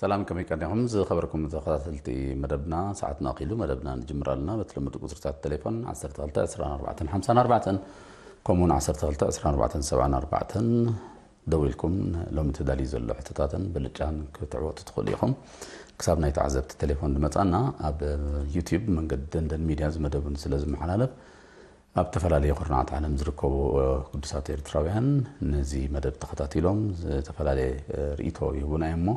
ሰላም፣ ከመይ ቀኒኹም ዝኸበርኩም ተኸታተልቲ መደብና? ሰዓትና ኣኺሉ መደብና ንጅምር ኣለና። በቲ ልሙድ ቁጽርታት ቴሌፎን ዓሰርተ ክልተ ዕስራን ኣርባዕተን ሓምሳን ኣርባዕተን፣ ከምኡውን ዓሰርተ ክልተ ዕስራን ኣርባዕተን ሰብዓን ኣርባዕተን ደዊልኩም ሎሚ ተዳልዩ ዘሎ ሕቶታትን ብልጫን ክትዕወቱ ትኽእሉ ኢኹም። ክሳብ ናይ ተዓዘብቲ ቴሌፎን ዝመጻና፣ ኣብ ዩቲዩብ መንገዲ ደንደን ሚድያ ዝመደቡን ስለ ዝመሓላለፍ፣ ኣብ ዝተፈላለየ ኩርናዓት ዓለም ዝርከቡ ቅዱሳት ኤርትራውያን ነዚ መደብ ተኸታቲሎም ዝተፈላለየ ርእይቶ ይህቡና እዮም። እሞ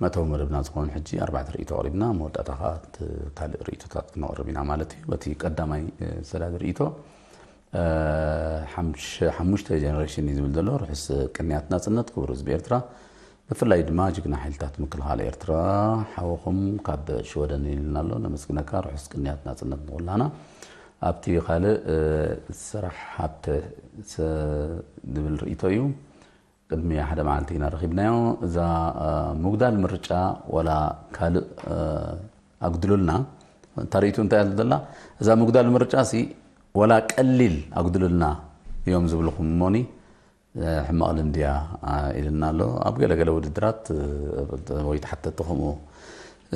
መእተዊ መደብና ዝኾኑ ሕጂ ኣርባዕተ ርእይቶ ኣቕሪብና፣ መወዳእታ ኸኣ እቲ ካልእ ርእይቶታት ክነቕርብ ኢና ማለት እዩ። በቲ ቀዳማይ ሰዳድ ርእይቶ፣ ሓሙሽ-፣ ሓሙሽተ ጀነሬሽን እዩ ዝብል ዘሎ። ርሑስ ቅንያት ናጽነት ክቡር ህዝቢ ኤርትራ፣ ብፍላይ ድማ ጅግና ሓይልታት ምክልኻል ኤርትራ ሓውኹም ካብ ሽወደን ኢልና ኣሎ። ነመስግነካ። ርሑስ ቅንያት ናጽነት ንኹላና። ኣብቲ ካልእ፣ ስራሕ ሃብተ ዝብል ርእይቶ እዩ። ቅድሚ ሓደ መዓልቲ ኢና ረኺብናዮ። እዛ ምጉዳል ምርጫ ዋላ ካልእ ኣጉድሉልና፣ እታ ርእይቱ እንታይ እያ ዘላ? እዛ ምጉዳል ምርጫ ሲ ዋላ ቀሊል ኣጉድሉልና እዮም ዝብልኹም እሞኒ፣ ሕማቕ ልምዲ እያ ኢልና ኣሎ። ኣብ ገለ ገለ ውድድራት ወይ ተሓተቲ ከምኡ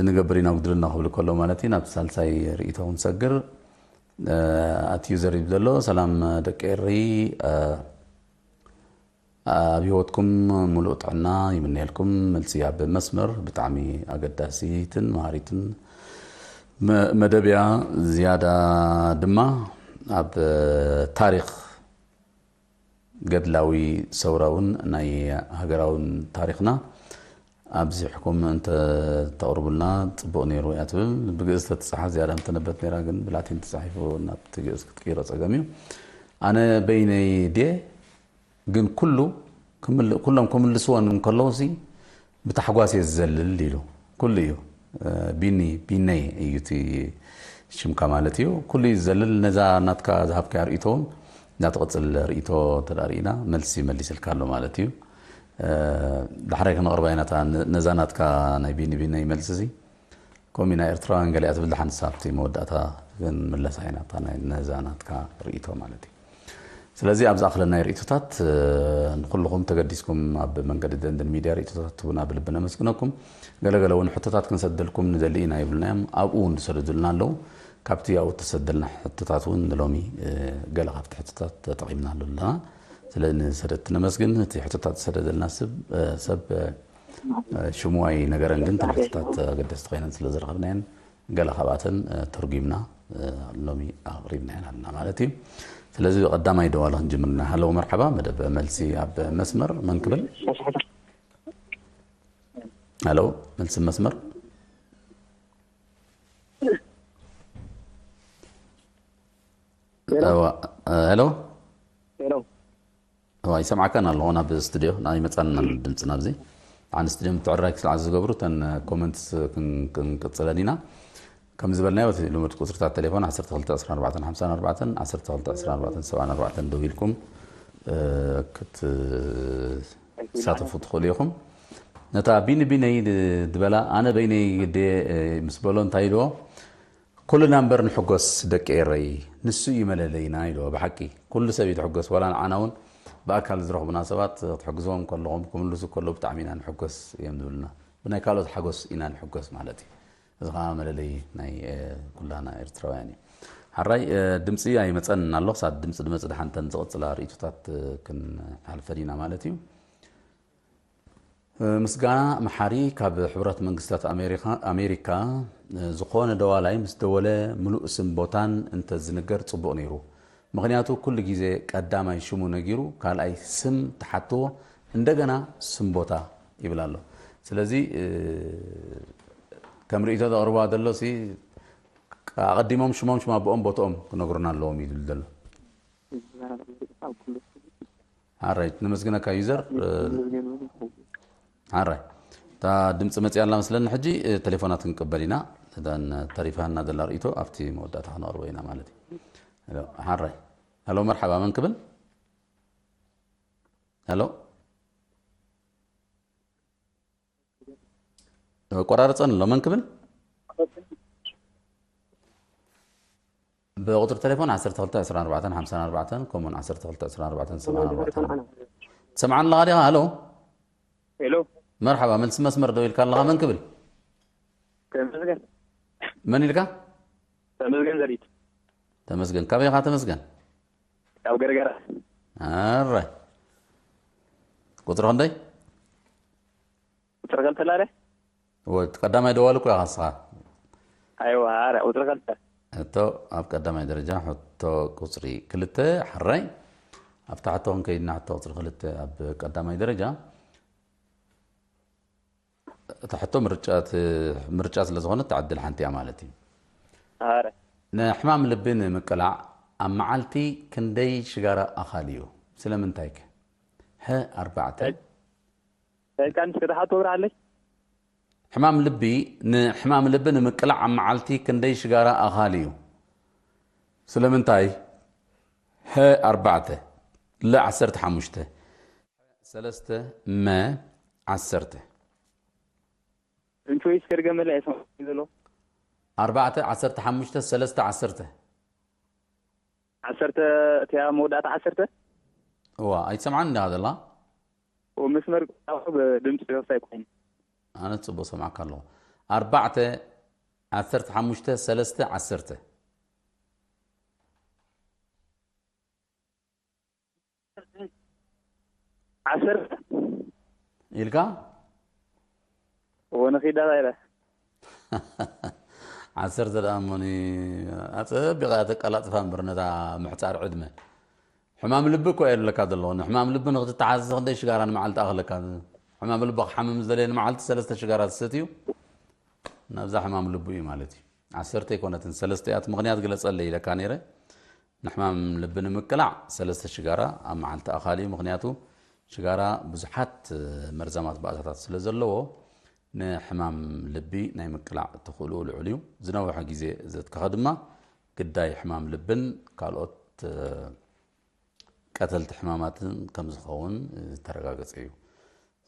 ንገብር ኢና ኣጉድሉልና ክብል ከሎ ማለት እዩ። ናብ ሳልሳይ ርእይቶ ክንሰግር፣ ኣት ዩዘር ይብል ዘሎ። ሰላም ደቂ ኤሪ፣ ኣብ ህይወትኩም ሙሉእ ጥዕና ይምነየልኩም። መልሲ ኣብ መስመር ብጣዕሚ ኣገዳሲትን መሃሪትን መ-፣ መደብ እያ። ዝያዳ ድማ ኣብ ታሪኽ ገድላዊ ሰውራውን ናይ ሃገራውን ታሪኽና ኣብዚሕኩም እንተ ተቕርቡልና ጽቡቕ ነይሩ እያ ትብል። ብግእዝ ተትጽሓፍ ዝያዳ ምተነበብት ነይራ፣ ግን ብላቲን ተጻሒፉ ናብ ግእዝ ክትቅይሮ ጸገም እዩ። ኣነ በይነይ ድየ ግን ኩሉ ክምል-፣ ኩሎም ክምልስወን እንከለውሲ ብታሕጓስ እየ ዝዘልል ኢሉ። ኩሉ እዩ። እ፣ ቢኒ፣ ቢነይ እዩ እቲ ሽምካ ማለት እዩ። ኩሉ እዩ ዝዘልል። ነዛ ናትካ ዝሃብካያ ርእይቶ እውን፣ እዛ ትቕጽል ርእይቶ ተዳሪእና፣ መልሲ መሊስልካ ኣሎ ማለት እዩ። እ፣ ዳሕራይ ክነቕርባ ኢና እታ ነ-፣ ነዛ ናትካ ናይ ቢኒ ቢነይ መልሲ እዚ። ከምኡ ኢና ኤርትራውያን ገሊኣ ትብል፣ ደሓን ንሳ ኣብቲ መወዳእታ ክንምለሳ ኢና፣ እታ ናይ ነዛ ናትካ ርእይቶ ማለት እዩ። ስለዚ ኣብ ዝኣኽለናይ ርእይቶታት፣ እ፣ ንኹልኹም ተገዲስኩም ኣብ መንገዲ ደንደን ሚድያ ርእይቶታት ትህቡና ብልቢ ነመስግነኩም። ገለገለ እውን ሕቶታት ክንሰደልኩም ንደሊ ኢና ይብሉና እዮም። ኣብኡ እውን ዝሰደዱልና ኣለዉ። ካብቲ ኣብኡ እተሰደልና ሕቶታት እውን ንሎሚ፣ እ፣ ገለ ካብቲ ሕቶታት ተጠቒምናሉ ኣለና። ስለ ንሰደድቲ ነመስግን። እቲ ሕቶታት ዝሰደደልና ስብ-፣ እ፣ ሰብ፣ እ፣ ሽሙ ኣይነገረን፣ ግን እተን ሕቶታት ኣገደስቲ ኮይነን ስለ ዝረኸብናየን፣ ገለ ካብኣተን፣ እ፣ ተርጒምና፣ እ፣ ሎሚ ኣቕሪብናየን ኣለና ማለት እዩ። ስለዚ ብቐዳማይ ደዋሊ ክንጅምር ኢና። ሃሎ፣ መርሓባ፣ መደብ መልሲ ኣብ መስመር፣ መን ክብል? ሃሎ፣ መልሲ መስመር። ሄሎ። እዋ፣ እ፣ ሄሎ። ሄሎ። እዋ፣ ይሰምዓካን ኣለኹ ናብ ስቱድዮ፣ ና-፣ ይመጻና ድምጽ ናብዚ። ኣን ስቱድዮ ምትዕርራይ ክስልዓ ዝገብሩ እተን ኮመንትስ ክን-፣ ክንቅጽለን ኢና። ከም ዝበልናዮ፣ እቲ ልሙድ ቁጽርታት ቴሌፎን ዓሰርተ ክልተ ዕስራን ኣርባዕተን ሓምሳን ኣርባዕተን፣ ዓሰርተ ክልተ ዕስራን ኣርባዕተን ሰብዓን ኣርባዕተን ደዊልኩም፣ እ፣ ክትሳተፉ ትኽእሉ ኢኹም። ነታ ቢኒ ቢነይ ድ-፣ ድበላ፣ ኣነ በይነይ ግዴ፣ እ፣ ምስ በሎ እንታይ ኢልዎ? ኩልና እምበር ንሕጎስ ደቂ ኤረይ፣ ንሱ እዩ መለለይና ኢልዎ። ብሓቂ ኩሉ ሰብ እዩ ዝሕጎስ፣ ዋላ ንዓና እውን ብኣካል ዝረኽቡና ሰባት ክትሕግዝዎም ከለኹም ክምልሱ ከለዉ ብጣዕሚ ኢና ንሕጎስ እዮም ዝብሉና። ብናይ ካልኦት ሓጎስ ኢና ንሕጎስ ማለት እዩ። እዚ ኸዓ መለለዪ ናይ፣ እ፣ ኩላና ኤርትራውያን እዩ። ሓራይ፣ እ፣ ድምፂ ኣይመፀንን ኣሎ። ክሳብ ድምፂ ድመፅ ደሓንተን ዝቕፅላ ርእይቶታት፣ እ፣ ክንሓልፈን ኢና ማለት እዩ። ምስጋና መሓሪ ካብ ሕቡራት መንግስታት ኣሜሪካ፣ ኣሜሪካ፣ ዝኾነ ደዋላይ ምስ ደወለ ምሉእ ስም ቦታን እንተ ዝንገር ጽቡቕ ነይሩ። ምኽንያቱ ኩሉ ግዜ ቀዳማይ ሽሙ ነጊሩ ካልኣይ ስም ተሓትዎ እንደገና ስም ቦታ ይብል ኣሎ። ስለዚ፣ እ፣ ከም ርእይቶ ዘቕርባ ዘሎሲ ኣቐዲሞም ሽሞም ሽም ኣቦኦም ቦትኦም ክነግሩና ኣለዎም እዩ ዝብል ዘሎ። ሓራይ፣ ነመስግነካ ዩዘር። ሓራይ፣ እታ ድምፂ መፂኣ ኣላ መስለኒ። ሕጂ፣ እ፣ ቴሌፎናት ክንቅበል ኢና። እተን ተሪፋና ዘላ ርእይቶ ኣብቲ መወዳእታ ክነቕርቦ ኢና ማለት እዩ። ሄሎ፣ ሓራይ። ሄሎ፣ መርሓባ፣ መን ክብል? ሄሎ? ቆራርፀን ኣሎ፣ መን ክብል? ብቁፅሪ ቴሌፎን ዓሰርተ ክልተ ዕስራን ኣርባዕተን ሓምሳን ኣርባዕተን፣ ከምኡውን ዓሰርተ ክልተ ዕስራን ኣርባዕተን ሰብዓን ኣርባዕተን። ትሰምዓኒ ኣለኻ ዲኻ? ሃሎ? ሄሎ። መርሓባ፣ መልሲ መስመር ደው ኢልካ ኣለኻ። መን ክብል? ተመስገን መን ኢልካ? ተመስገን ዘሪት ተመስገን። ካበይ ኢኻ ተመስገን? ካብ ገረገራ ኣረ፣ ቁፅሪ ክንደይ? ቁፅሪ ከልተ ላለ ወ-፣ ቀዳማይ ደዋሊ እኮ ኢኻ ንስኻ። ኣይዋ ኣረ ቁፅሪ ከልተ ሕቶ ኣብ ቀዳማይ ደረጃ፣ ሕቶ ቁፅሪ ክልተ። ሕራይ፣ ኣብታ ሕቶ ክንከይድና፣ ሕቶ ቁፅሪ ክልተ ኣብ ቀዳማይ ደረጃ። እታ ሕቶ ምርጫ ት-፣ ምርጫ ስለ ዝኾነት፣ ትዕድል ሓንቲ እያ ማለት እዩ። ኣረ ንሕማም ልቢ ንምቅላዕ ኣብ መዓልቲ ክንደይ ሽጋራ ኣኻልዩ? ስለምንታይ ከ? ሀ ኣርባዕተ። ሰይጣን እስከ ተሓቶ ብርሃለይ ሕማም ልቢ፣ ንሕማም ልቢ ንምቅላዕ ኣብ መዓልቲ ክንደይ ሽጋራ ኣኻልዩ? ስለምንታይ? ሀ ኣርባዕተ፣ ለ ዓሰርተ ሓሙሽተ፣ ሰለስተ፣ መ ዓሰርተ። እንቾይስ ከድገመለ ኣይሰማዕኩ ዘሎ ኣርባዕተ፣ ዓሰርተ ሓሙሽተ፣ ሰለስተ፣ ዓሰርተ። ዓሰርተ እቲያ መወዳእታ ዓሰርተ እዋ፣ ኣይትሰምዓን እንዲኻ ዘላ? መስመር ድምፂ ወሳይ ኮይኑ ኣነ ጽቡቅ ሰማዕካ ኣለኹ። ኣርባዕተ፣ ዓሰርተ ሓሙሽተ፣ ሰለስተ፣ ዓሰርተ። ዓሰርተ ኢልካ? ወነኺዳ ኢለ ዓሰርተ ደኣ እሞኒ፣ ኣጸቢቓ ተቀላጥፋ እምበር ነታ ምሕጻር ዕድመ። ሕማም ልቢ እኮ እየ ዝብለካ ዘለኹ። ንሕማም ልቢ ንክትተሓዝ ክንደይ ሽጋራ ንመዓልቲ ኣኽለካ? ሕማም ልቢ ክሓምም ዝደለየ ንመዓልቲ ሰለስተ ሽጋራ ዝሰትዩ ናብዛ ሕማም ልቢ እዩ ማለት እዩ። ዓሰርተ ኣይኮነትን፣ ሰለስተ እያ። እቲ ምኽንያት ግለጸለይ ኢለካ ነይረ። ንሕማም ልቢ ንምቅላዕ ሰለስተ ሽጋራ ኣብ መዓልቲ ኣኻሊ እዩ። ምኽንያቱ ሽጋራ ብዙሓት መርዛማት ባእታታት ስለ ዘለዎ፣ ንሕማም ልቢ ናይ ምቅላዕ ተኽእልኡ ልዑል እዩ። ዝነውሐ ግዜ ዘትከኸ ድማ ግዳይ ሕማም ልብን ካልኦት ቀተልቲ ሕማማትን ከም ዝኸውን ዝተረጋገጸ እዩ።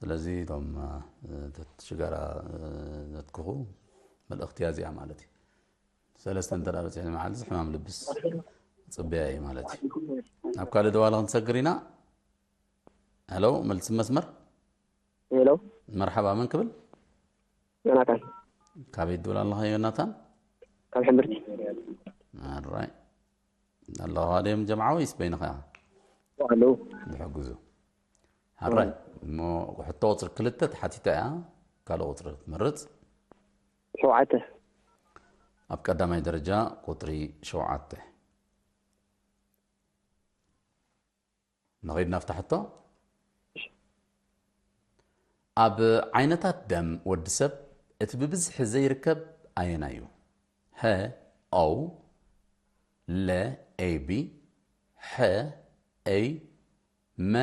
ስለዚ እቶም ሽጋራ ዘትክኹ፣ መልእኽቲ እያ እዚኣ ማለት እዩ። ሰለስተ እንተ ደኣ በጺሑ ንመዓልቲ ሕማም ልብስ ጽበያ እዩ ማለት እዩ። ናብ ካልእ ደዋሊ ክንሰግር ኢና። ሄሎ፣ መልሲ መስመር። ሄሎ፣ መርሓባ፣ መን ክብል? ዮናታን ካበይ ትብል ኣለኻ ዮናታን? ካብ ሕምብርቲ። ኣራይ፣ ኣለኻ ድዮም ጀምዓ ወይስ በይንኻ ኢኻ? ኣለዉ። ዝሕግዙ። ኣራይ፣ እሞ ሕቶ ቁፅሪ ክልተ ተሓቲታ እያ። ካልእ ቁፅሪ ትመርፅ። ሸውዓተ። ኣብ ቀዳማይ ደረጃ ቁፅሪ ሸውዓተ። ንኸይድ ናብታ ሕቶ። ኣብ ዓይነታት ደም ወዲ ሰብ እቲ ብብዝሒ ዘይርከብ ኣየናይ እዩ? ሀ፣ ኦ፣ ለ፣ ኤቢ፣ ሐ፣ ኤይ፣ መ፣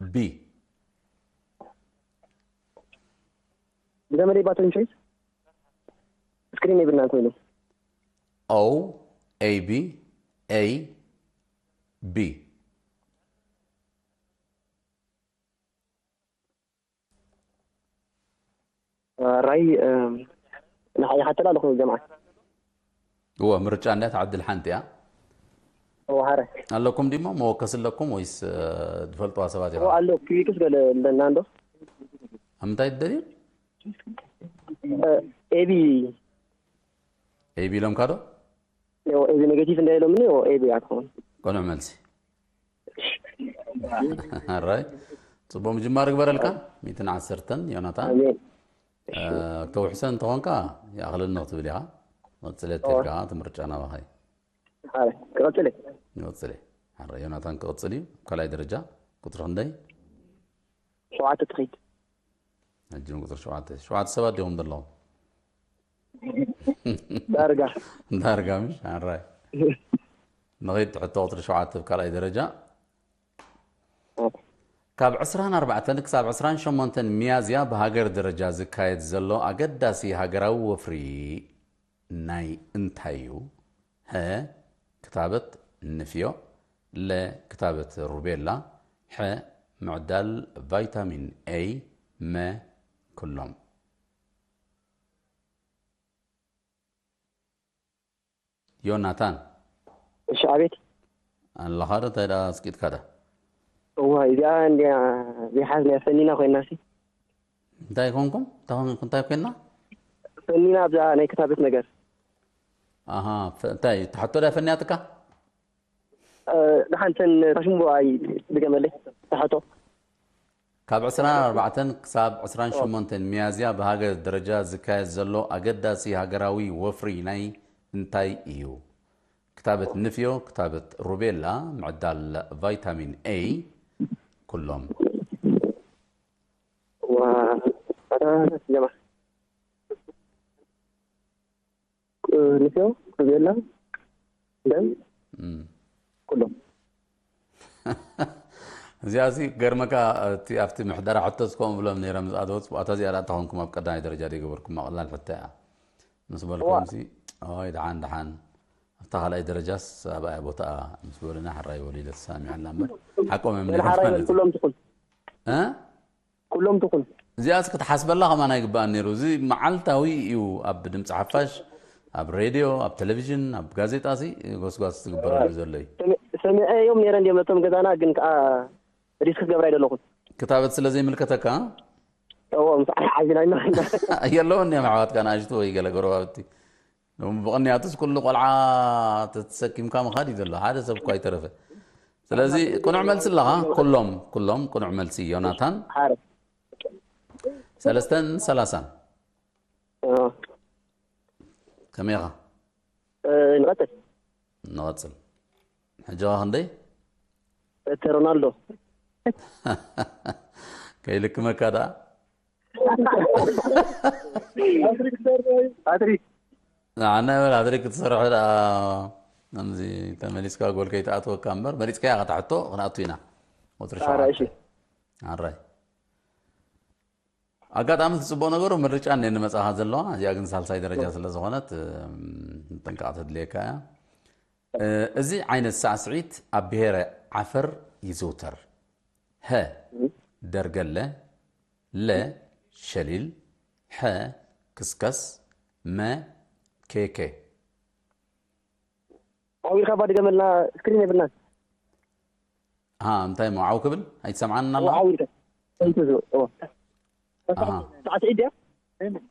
ቢ። ብገመደይ ባትሪ ምሸት ስክሪን የብልናን ኮይኑ። ኦ፣ ኤቢ፣ ኤይ፣ ቢ። ራይ ንሓ ይሓተላ ኣለኹ ጀምዓ። እወ፣ ምርጫ እንድያ፣ ትዓድል ሓንቲ እያ። እወ፣ ሓረ። ኣለኩም ዲሞ መወከሲ ኣለኩም ወይስ፣ እ፣ ዝፈልጥዋ ሰባት እወ፣ ኢኻ? ኣሎ፣ ክዊክስ ገለ ኣለና እንዶ። ኣብ ምንታይ ትደልዩ? እ፣ ኤቢ። ኤቢ ኢሎምካ ዶ? እወ፣ ኤቢ ኔጌቲቭ እንዳ ኢሎምኒ፣ እወ፣ ኤቢ እያ ትኸውን። ቅኑዕ መልሲ። ኣራይ፣ ጽቡቕ ምጅማር ግበረልካ። ሚእትን ዓሰርተን ዮናታን። ኣሜን። እ፣ ክተውሕሰ እንተኾንካ ይኣኽለኒ ክትብል ኢኻ። መጽለቲ እወ። ኢልካ ትምርጫ ናባኻ እዩ። ሓረ፣ ክቐጽል እየ። ይቐጽል እየ። ሓረ ዮናታን ክቕጽል እዩ። ካልኣይ ደረጃ ቁጽሪ ክንደይ? ሸውዓተ ትኸይድ። ሕጂ ቁጽሪ ሸውዓተ። ሸውዓተ ሰባት ዲኹም ዘለኹም? ዳርጋ። ዳርጋ ምሽ? ኣራይ። ንኸይድ ሕቶ ቁጽሪ ሸውዓተ ኣብ ካልኣይ ደረጃ። ካብ ዕስራን ኣርባዕተን ክሳብ ዕስራን ሸሞንተን ሚያዝያ ብሃገር ደረጃ ዝካየድ ዘሎ ኣገዳሲ ሃገራዊ ወፍሪ ናይ እንታይ እዩ? ሀ፣ ክታበት ንፍዮ፣ ለ፣ ክታበት ሩቤላ፣ ሐ፣ ምዕዳል ቫይታሚን ኤይ፣ መ፣ ኩሎም። ዮናታን። እሺ፣ ኣቤት። ኣለኻ ዶ? እንታይ ደኣ ኣስቂጥካ ዳ? እዋ፣ እዚኣ እንዲያ ዘይሓዝናያ ፈኒና ኮይና ሲ። እንታይ ኮንኩም? እንታይ ኮንኩም? እንታይ ኮይና? ፈኒና ኣብዛ ናይ ክታበት ነገር። ኣሃ፣ ፈ- እንታይ ትሓቶ ዳ ፈንያትካ? እ፣ ደሓንተን ታሽምቦ ኣይ ድገመለይ። ተሓቶ። ካብ ዕስራን ኣርባዕተን ክሳብ ዕስራን ሸሞንተን ሚያዝያ ብሃገር ደረጃ ዝካየድ ዘሎ ኣገዳሲ ሃገራዊ ወፍሪ ናይ እንታይ እዩ? ክታበት ንፍዮ፣ ክታበት ሩቤላ፣ ምዕዳል ቫይታሚን ኤ፣ ኩሎም። ዋ፣ ኣታ ጀማ። ንፍዮ፣ ሩቤላ፣ ደም፣ እም። ኩሎም። እዚኣ ሲ ገርመካ፣ እቲ ኣብቲ ምሕደራ ሕቶ ዝከውን ብሎም ነይሮም ዝኣተወት፣ ኣታ እዚኣ ደኣ ተኾንኩም ኣብ ቀዳማይ ደረጃ ዘይገበርኩም ቀላል ሕቶ እያ። ምስ በልኩም ሲ፣ ኦይ፣ ደሓን፣ ደሓን። ኣብታ ካልኣይ ደረጃስ ኣብኣ እያ ቦታኣ ምስ በሉና፣ ሕራይ በሉ ኢለ ተሰማሚዐላ እምበር፣ ሓቆም እዮም ነይሮም ሓራይ ማለት እዩ። ኩሎም ትኹን። እ? ኩሎም ትኹን። እዚኣስ ክትሓስበላ ከማን ኣይግባኣን ነይሩ። እዚ መዓልታዊ እዩ ኣብ ድምፂ ሓፋሽ፣ ኣብ ሬድዮ፣ ኣብ ቴሌቪዥን፣ ኣብ ጋዜጣ ሲ ጎስጓስ ዝግበረሉ ዘሎ እዩ። ሰሚ-፣ ሰሚዐ እዮም ነይረ እንዲዮም ነቶም ገዛና፣ ግን ከዓ ሪስክ ክገብር ኣይደለኹን። ክታበት ስለ ዘይምልከተካ እዎ፣ ምስ ዓሓዚና ኢና። የለውን እዮም ኣሕዋትካ ንኣሽቱ ወይ ገለ ጎረባብቲ። ሎም ብቕንያቱስ ኩሉ ቆልዓ ተተሰኪምካ ምኻድ እዩ ዘሎ። ሓደ ሰብ እኳ ኣይተረፈ። ስለዚ ቅኑዕ መልሲ ኣለኻ። ኩሎም፣ ኩሎም ቅኑዕ መልሲ። ዮናታን ሓረ። ሰለስተን ሰላሳን እ፣ ከመይ ኢኻ? እ፣ ንቐጽል። ንቐጽል። ሕጂ ኸ ክንደይ? እቲ ሮናልዶ። ከይልክመካ ደኣ። ሃትሪክ። ኣነ በል ሃትሪክ ክትሰርሖ ደኣ፣ ከምዚ ተመሊስካ ጎል ከይትኣትወካ እምበር፣ መሪጽካያ ከተሕቶ ክንኣቱ ኢና። ቁጽሪ ኣረ፣ እሺ። ሸውዓተ። ኣራይ። ኣጋጣሚ እቲ ጽቡቕ ነገሩ ምርጫ እኔ ንመጻኻ ዘለዋ፣ እዚኣ ግን ሳልሳይ ደረጃ ስለ ዝኾነት፣ እም፣ ጥንቃቕ ተድልየካ እያ። እ፣ እዚ ዓይነት ሳዕስዒት ኣብ ብሄረ ዓፈር ይዝውተር። ሀ፣ ደርገለ፣ ለ፣ ሸሊል፣ ሐ፣ ክስከስ፣ መ፣ ኬኬ። ዓው ኢልካ ባ ድገመልና፣ ስክሪን የብልናን። ሃ፣ እንታይ እሞ ዓው ክብል? ኣይትሰምዓንን ኣለኻ? ዓው ኢልካ። እንታይ ዝብል? እዎ። ኣሃ። ሳዕስዒት ድያ?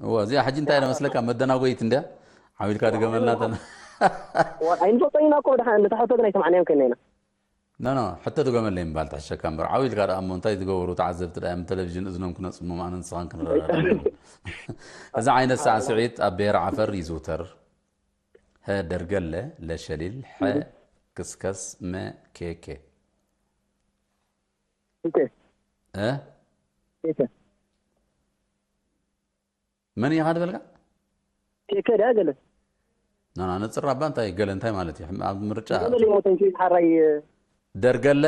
እወ፣ እዚኣ ሕጂ እንታይ ኢለ መስለካ? መደናጎይት እንድያ። ዓው ኢልካ ድገመልና ተን-፣ እዎ፣ ኣይንፈልጦን ኢና እኮ፣ ደሓን ነታ ሕቶ ግን ኣይሰማዕናዮን ከይና ኢና። ኖ፣ ኖ፣ ሕቶ ድገመለይ ምባል ትሕሸካ እምበር፣ ዓው ኢልካ ደኣ እሞ እንታይ ትገብሩ ተዓዘብቲ ደኣ እዮም፣ ቴሌቪዥን እዝኖም ክነጽሙ፣ ኣነ ንስኻን ክንረዳዳ። እዚ ዓይነት ሳዕስዒት ኣብ ብሄረ ዓፈር ይዝውተር። ሀ፣ ደርገለ፣ ለ፣ ሸሊል፣ ሐ፣ ክስከስ፣ መ፣ ኬኬ። ኦኬ። እ? ኦኬ። መን ኢኻ ዝበልካ? ኬኬ ድያ ገለ? ና፣ ና፣ ነጽር ኣባ እንታይ ገለ እንታይ ማለት እዩ? ኣብ ምርጫ ገለ ሞተን ኬክ ሓራይ ደርገለ፣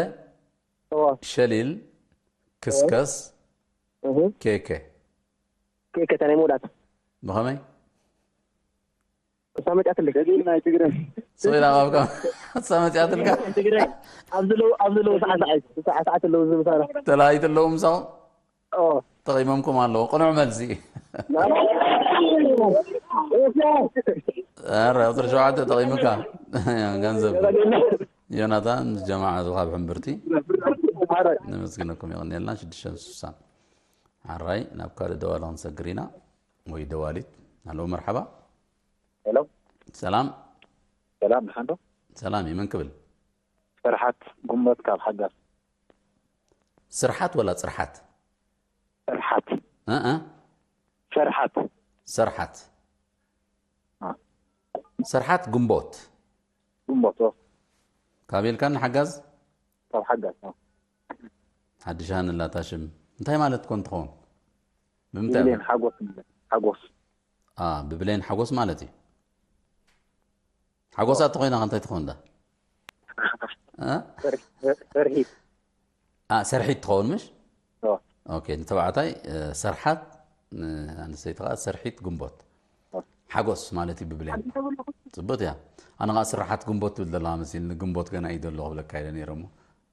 እዎ። ሸሊል፣ ክስከስ፣ እህ። ኬኬ። ኬክ እታ ናይ መውዳእታ። ብኸመይ? እሳ መጫትለይ። ገቢር ናይ ትግረ ስቕ ኢላ ኣብካ እሳ መጽኣትልካ? ትግራይ ኣብ ዘለዉ፣ ኣብ ዘለዉ ሰዓት ሰዓት፣ ሰዓት ሰዓት ኣለዉ ዝምሳና። ተላኢት ኣለዉ ምሳኹም? ኦ። ተጠቒሞምኩም ኣለዉ። ቅኑዕ መልሲ። ኣረ፣ ቁጽሪ ሸውዓተ ተጠቒምካ። ገንዘብ። ዮናታን ምስ ጀማዓ ዝኻብ ሕምብርቲ። ነመስግነኩም፣ የቐንየልና። ሽዱሽተ ስሳን። ሓራይ፣ ናብ ካልእ ደዋሊ ክንሰግር ኢና። ወይ ደዋሊት። ኣለዉ፣ መርሓባ። ሄሎ። ሰላም። ሰላም፣ ደሓን ዶ? ሰላም እዩ። መን ክብል? ስርሓት ጉመት ካብ ሓጋር። ስርሓት ወላ ጽርሓት? ስርሓት። እ፣ እ። ስርሓት። ስርሓት። አ። ስርሓት ግንቦት። ግንቦት፣ ኦ። ካብ ኢልካኒ ሓጋዝ? ካብ ሓጋዝ፣ ኦ። ሓድሽ ሃንላታ ሽም። እንታይ ማለት ኮን ትኸውን? ብምንታይ? ብብሌን ሓጎስ፣ ሓጎስ። አ፣ ብብሌን ሓጎስ ማለት እዩ። ሓጎሳ ተኾይና ከ እንታይ ትኸውን ዳ? እ? ስር-፣ ስር-፣ ስርሒት። አ፣ ሰርሒት ትኸውን ምሽ? ኦ። ኦኬ፣ ንተባዕታይ፣ እ፣ ሰርሓት፣ ንኣንስተይቲ ኸዓ ሰርሒት ግንቦት። ኦ። ሓጎስ ማለት እዩ ብብሌን። ጽቡቅ እያ። ኣነ ኸዓ ስርሓት ግንቦት ትብል ዘለኻ መሲልኒ፣ ግንቦት ገና እዩ ዘሎ ክብለካ ኢለ ነይረ እሞ።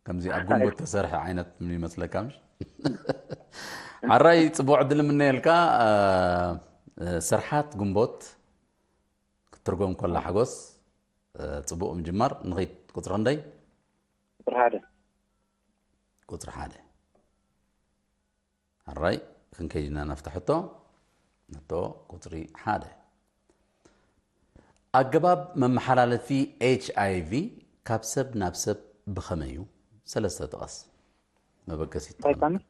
ከምዚ ኣብ ግንቦት ተሰርሐ ዓይነት ምን ይመስለካ ምሽ? ሓራይ ጽቡቅ ዕድል እምነየልካ፣ እ፣ እ፣ ስርሓት ግንቦት ክትርጎም ከላ ሓጎስ፣ እ፣ ጽቡቅ ምጅማር። ንኺድ ቁጽሪ ክንደይ? ቁጽሪ ሓደ። ቁጽሪ ሓደ። ሓራይ፣ ክንከይድ ኢና ናብታ ሕቶ። ሕቶ ቁፅሪ ሓደ። ኣገባብ መመሓላለፊ ኤች ኣይ ቪ ካብ ሰብ ናብ ሰብ ብኸመይ እዩ? ሰለስተ ጥቀስ። መበገሲት እንታይ ትኾነካ።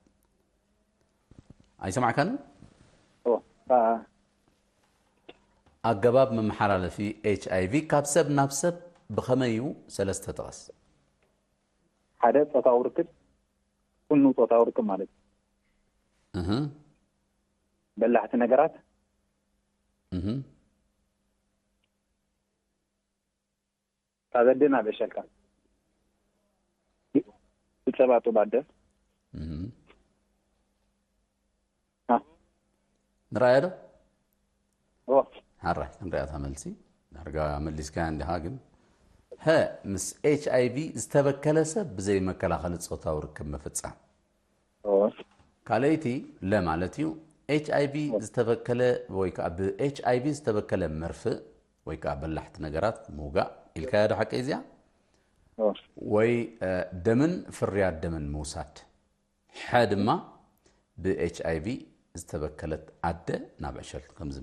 ኣይሰማዕካን? ኦ፣ አ- ኣገባብ መመሓላለፊ ኤች ኣይ ቪ ካብ ሰብ ናብ ሰብ ብኸመይ እዩ? ሰለስተ ጥቀስ። ሓደ ጾታዊ ርክብ፣ ኩኑ ጾታዊ ርክብ ማለት እዩ። እህ። በላሕቲ ነገራት እህ። ካብ ኣደ ናብ ዕሸልካ ብጸባጡ ባደ እህ። ንረኣያ ዶ? ሓራይ ክንሪኣ እታ መልሲ። ዳርጋ መሊስካያ እንዲኻ። ግን ሀ፣ ምስ ኤች ኣይ ቪ ዝተበከለ ሰብ ብዘይ መከላኸሊ ጾታዊ ርክብ ምፍጻም። ካልኣይቲ ለ ማለት እዩ። ኤች ኣይ ቪ ዝተበከለ ወይ ከዓ ብ ኤች ኣይ ቪ ዝተበከለ መርፍእ ወይ ከዓ በላሕቲ ነገራት ምውጋእ ኢልካያ ዶ ሓቂ እዚኣ? ወይ ደምን ፍርያት ደምን ምውሳድ። ሐ ድማ ብ ኤች ኣይ ቪ ዝተበከለት ኣደ ናብ ዕሸል ከምዚ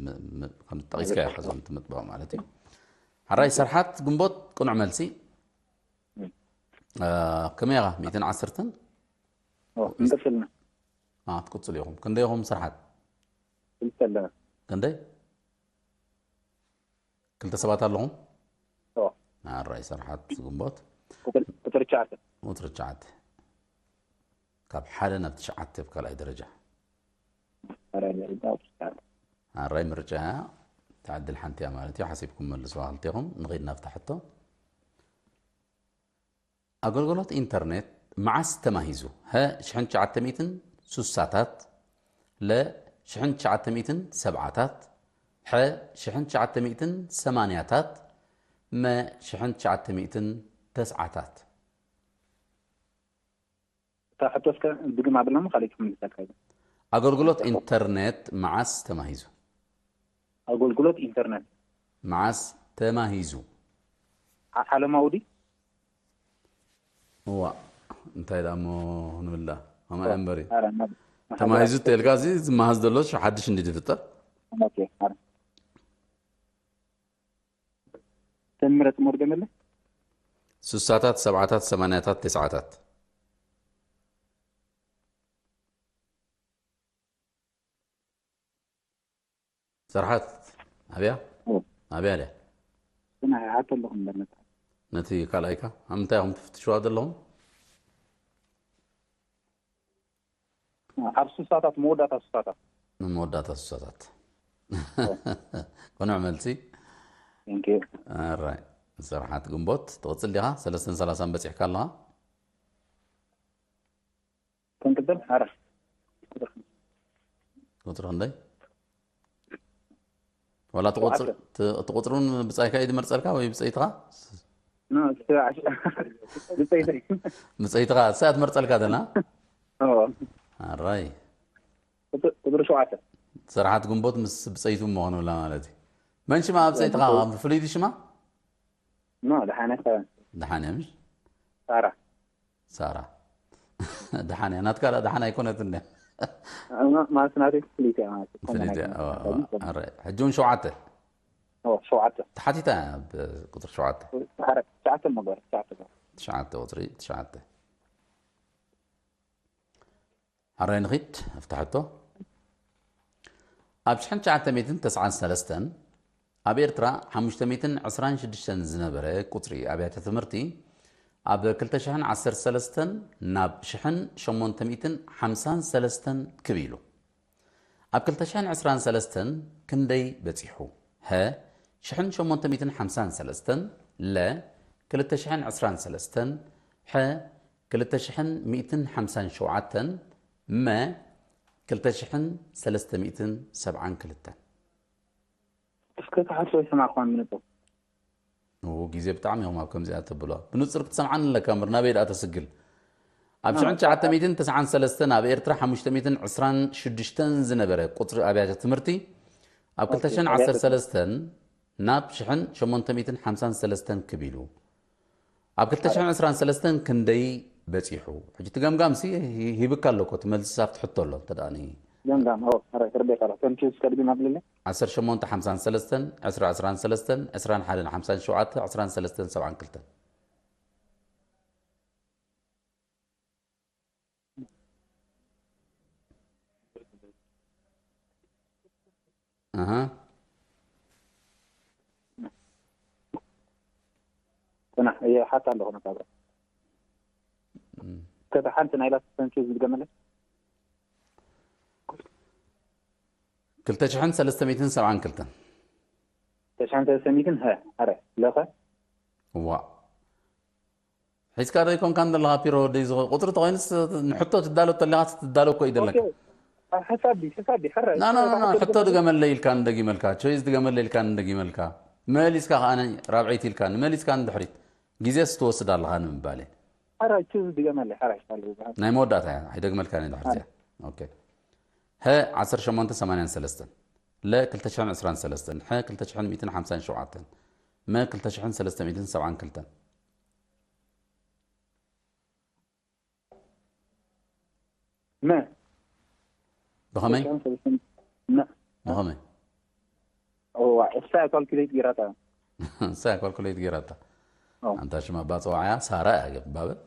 ጠቂስካ ኢኻ ዞም ትምጥባው ማለት እዩ። ሓራይ ሰርሓት ግንቦት ቅኑዕ መልሲ። ከመይ ኢኻ? ሚእትን ዓሰርተን ንቅፅልና ትቅፅሉ ኢኹም። ክንደይ ኢኹም ሰርሓት? ክልተ ኣለና። ክንደይ? ክልተ ሰባት ኣለኹም። ኣራይ ሰርሓት ግንቦት ቁፅሪ ትሽዓተ ቁፅሪ ትሽዓተ ካብ ሓደ ናብ ትሽዓተ ኣብ ካልኣይ ደረጃ። ኣራይ ምርጫ እያ። ትዕድል ሓንቲ እያ ማለት እዩ። ሓሲብኩም መልስዋ ክልቴኹም። ንኸይድ ናብታ ሕቶ። ኣገልግሎት ኢንተርኔት መዓስ ተማሂዙ? ሀ ሽሕን ትሽዓተ ሚእትን ስሳታት፣ ለ ሽሕን ትሽዓተ ሚእትን ሰብዓታት፣ ሐ ሽሕን ትሽዓተ ሚእትን ሰማንያታት፣ መ ሽሕን ትሽዓተ ሚእትን ተስዓታት። እታ ሕቶ እስከ ድግም ኣብልና ካልእ ክምልሰልካ እዩ። ኣገልግሎት ኢንተርኔት መዓስ ተማሂዙ? ኣገልግሎት ኢንተርኔት መዓስ ተማሂዙ? ዓ- ዓለማዊ ድዩ? እዋ እንታይ ደኣ እሞ ንብላ ኣማ እምበሪ ኧረ፣ ናብ- ተማሂዙ ተልካ እዚ ዝመሃዝ ዘሎ ሓድሽ እንዲ ዝፍጠር ኦኬ፣ ኧረ። ተምረጽ ሞርገመለ ስሳታት ሰብዓታት ሰማንያታት ተስዓታት ሰርሓት ኣብያ ኣብያ ድያ ግን ኣይሓተለኹም በለካ ነቲ ካልኣይካ ኣብ ምንታይ ኢኹም ትፍትሽዋ ዘለኹም ኣብ ስሳታት መወዳእታ ስሳታት ንመወዳእታ ስሳታት ቅኑዕ መልሲ Thank you። ኣራይ ሰርሓት ግንቦት ትቕፅል ዲኻ ሰለስተን ሰላሳን በፂሕካ ኣለኻ ክንቅድም ሓራ ቁፅሪ ክንደይ ዋላ እቲ ቁፅሪ- እቲ- እቲ ቁፅሪ እውን ብፃይካ እዩ ዝመርፀልካ ወይ ብፀይትኻ ብፀይተይ ብፀይትኻ እሳ ትመርፀልካ ዘና ኣራይ ቁፅሪ ሸውዓተ ስርሓት ግንቦት ምስ ብፀይቱ እሞ ክንብላ ማለት እዩ መን ሽማ ኣብ ፀይትኻ ፍሉይ ድ ሽማ ኖ ደሓነ ከ ደሓን እያ ምሽ ሳራ ሳራ ደሓን እያ ናትካ ደኣ ደሓን ኣይኮነትን እያ ማለት ናተይ ፍልይቲ እያ ማለት እዩ። ፍልይቲ እያ እዋ፣ እዋ። ኣረ፣ ሕጂ እውን ሸውዓተ ኦ፣ ሸውዓተ ተሓቲታ እያ ብ ቁፅሪ ሸውዓተ ኧረ፣ ትሽዓተ እሞ ገር ትሽዓተ ገር ትሽዓተ ቁፅሪ ትሽዓተ ሓራይ ንኺድ ኣፍታ ሕቶ ኣብ ሽሕን ትሽዓተ ሚእትን ተስዓን ሰለስተን ኣብ ኤርትራ ሓሙሽተ ሚእትን ዕስራን ሽዱሽተን ዝነበረ ቁፅሪ ኣብያተ ትምህርቲ ኣብ ክልተ ሽሕን ዓሰርተ ሰለስተን ናብ ሽሕን ሸሞንተ ሚእትን ሓምሳን ሰለስተን ክብ ኢሉ ኣብ ክልተ ሽሕን ዕስራን ሰለስተን ክንደይ በፂሑ? ሀ ሽሕን ሸሞንተ ሚእትን ሓምሳን ሰለስተን ለ ክልተ ሽሕን ዕስራን ሰለስተን ሐ ክልተ ሽሕን ሚእትን ሓምሳን ሸውዓተን መ ክልተ ሽሕን ሰለስተ ሚእትን ሰብዓን ክልተን እስከ ተሓስቦ ይሰማዕኳን ምንጡ እው ግዜ ብጣዕሚ ኢኹም ኣብ ከምዚኣ ተብሎ ብንፅር ክትሰምዓኒ ኣለካ እምበር ናበይ ደኣ ተስግል ኣብ ሽሕን ትሽዓተ ሚእትን ተስዓን ሰለስተን ኣብ ኤርትራ ሓሙሽተ ሚእትን ዕስራን ሽዱሽተን ዝነበረ ቁፅሪ ኣብያተ ትምህርቲ ኣብ ክልተ ሽሕን ዓሰርተ ሰለስተን ናብ ሽሕን ሸሞንተ ሚእትን ሓምሳን ሰለስተን ክብ ኢሉ ኣብ ክልተ ሽሕን ዕስራን ሰለስተን ክንደይ በፂሑ ሕጂ እቲ ገምጋም ሲ ሂብካ ኣለኮ እቲ መልሲ ሳብ ትሕቶ ኣሎ እንተ ደኣ ኒ- ገምጋም ኦ ኣረ ክርቤት ኣረ ከም ቺዝ ከድግም ኣብልለ ዓሰርተ ሸሞንተ ሓምሳን ሰለስተን፣ ዕስራ ዕስራን ሰለስተን፣ ዕስራን ሓደን ሓምሳን ሸውዓተ፣ ዕስራን ሰለስተን ሰብዓን ክልተን። ኣሃ። ጽናሕ እየ ሓታ ኣለኹ ነካብረ ከታ ሓንቲ ናይ ላስት ሰንቹ ዝድገመለ ክልተ ሽሕን ሰለስተ ሚእትን ሰብዓን ክልተን። ተሽሓን ሰለስተ ሚእትን ሀ ኣረ ለኸ ዋ ሒዝካ ዶ ይኮንካ ዘለኻ ፒሮ ወደይ ዝኸ ቁፅሪ ተኮይንስ ንሕቶ ትዳሎ ተለኻ ትዳሎ እኮ እዩ ዘለካ። ሓሳብ ዲ ሓሳብ ዲ ሕረ ና ና ና ሕቶ ድገመለይ ኢልካ ንደጊመልካ፣ ቾይስ ድገመለይ ኢልካ ንደጊመልካ፣ መሊስካ ከኣ ራብዐይቲ ኢልካ ንመሊስካ ንድሕሪት ግዜስ ትወስድ ኣለኻ ንምባል እየ። ሕራይ ቹዝ ድገመለይ ሕራይ ይሻል ዝበሃል ናይ መወዳእታ እያ ኣይደግመልካ ነ ድሕር እዚኣ። ኦኬ ሀ ዓሰርተ ሸሞንተ ሰማንያን ሰለስተን፣ ለ ክልተ ሽሕን ዕስራን ሰለስተን፣ ሐ ክልተ ሽሕን ሚእትን ሓምሳን ሸውዓተን፣ መ ክልተ ሽሕን ሰለስተ ሚእትን ሰብዓን ክልተን። መ ብኸመይ መ ብኸመይ እሳ ካልኩሌት ጌራታ እሳ ካልኩሌት ጌራታ። ኦ። ኣንታ ሽማ ባፅዋዓያ ሳራ እያ ገባበል።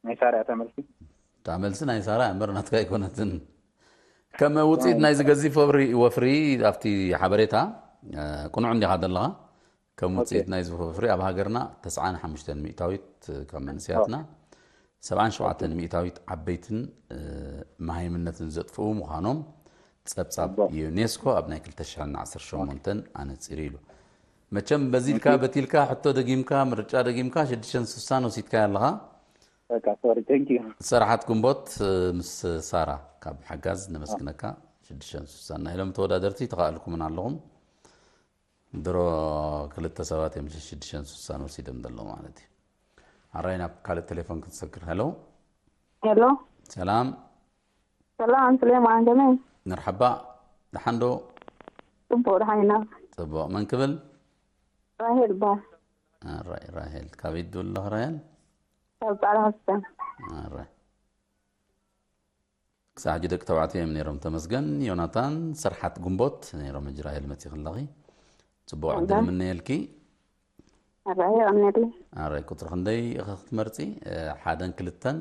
ናይ ሳራ እያ ተመልሲ እታ መልሲ ናይ ሳራ እምበር ናትካ ኣይኮነትን። ከም ውፅኢት ናይዚ ገዚፍ ወፍሪ ወፍሪ ኣብቲ ሓበሬታ እ፣ ቅኑዕ እንዲኻ ዘለኻ። ከም ውፅኢት ናይዚ ወፍሪ ኣብ ሃገርና ተስዓን ሓሙሽተን ሚእታዊት ካብ መንእሰያትና ሰብዓን ሸውዓተን ሚእታዊት ዓበይትን እ፣ መሃይምነትን ዘጥፍኡ ምዃኖም ጸብጻብ ዩኔስኮ ኣብ ናይ ክልተ ሽሕን ዓሰርተ ሸሞንተን ኣነጺሩ ኢሉ። መቸም በዚልካ በቲልካ ሕቶ ደጊምካ ምርጫ ደጊምካ ሽዱሽተን ስሳን ወሲድካያ ኣለኻ። በቃ ሶሪ ቴንክ ዩ ሰራሓት ግንቦት እ፣ ምስ ሳራ ካብ ሓጋዝ ነመስግነካ። ሽዱሽተን ስሳን ናይ ሎም ተወዳደርቲ ተኻእልኩምን ኣለኹም። ድሮ ክልተ ሰባት እዮም ሽዱሽተን ስሳን ወሲዶም ዘለዉ ማለት እዩ። ኣራይ ናብ ካልእ ቴሌፎን ክትሰክር። ሄሎ ሄሎ ሰላም። ሰላም ስሌማን ከመይ? መርሓባ። ደሓን ዶ? ጽቡቕ ደሓን ኢና። ጽቡቕ። መን ክብል? ራሄል ይበሃል። ኣራይ ራሄል ካበይ ዶ ኣለኽ ራሄል? ካብ ጻዕዳ ሆስፒታል። ኣራይ ክሳዕ ሕጂ ደቂ ተባዕትዮ እዮም ነይሮም። ተመስገን ዮናታን ሰርሓት ግንቦት ነይሮም። ሕጂ ራሄል መጺኺ ኣለኺ። ጽቡቕ ዕድል እምነየልኪ። ኣራይ የቐንየለይ። ኣራይ ቁጽሪ ክንደይ ኢኺ ክትመርጺ? እ፣ ሓደን ክልተን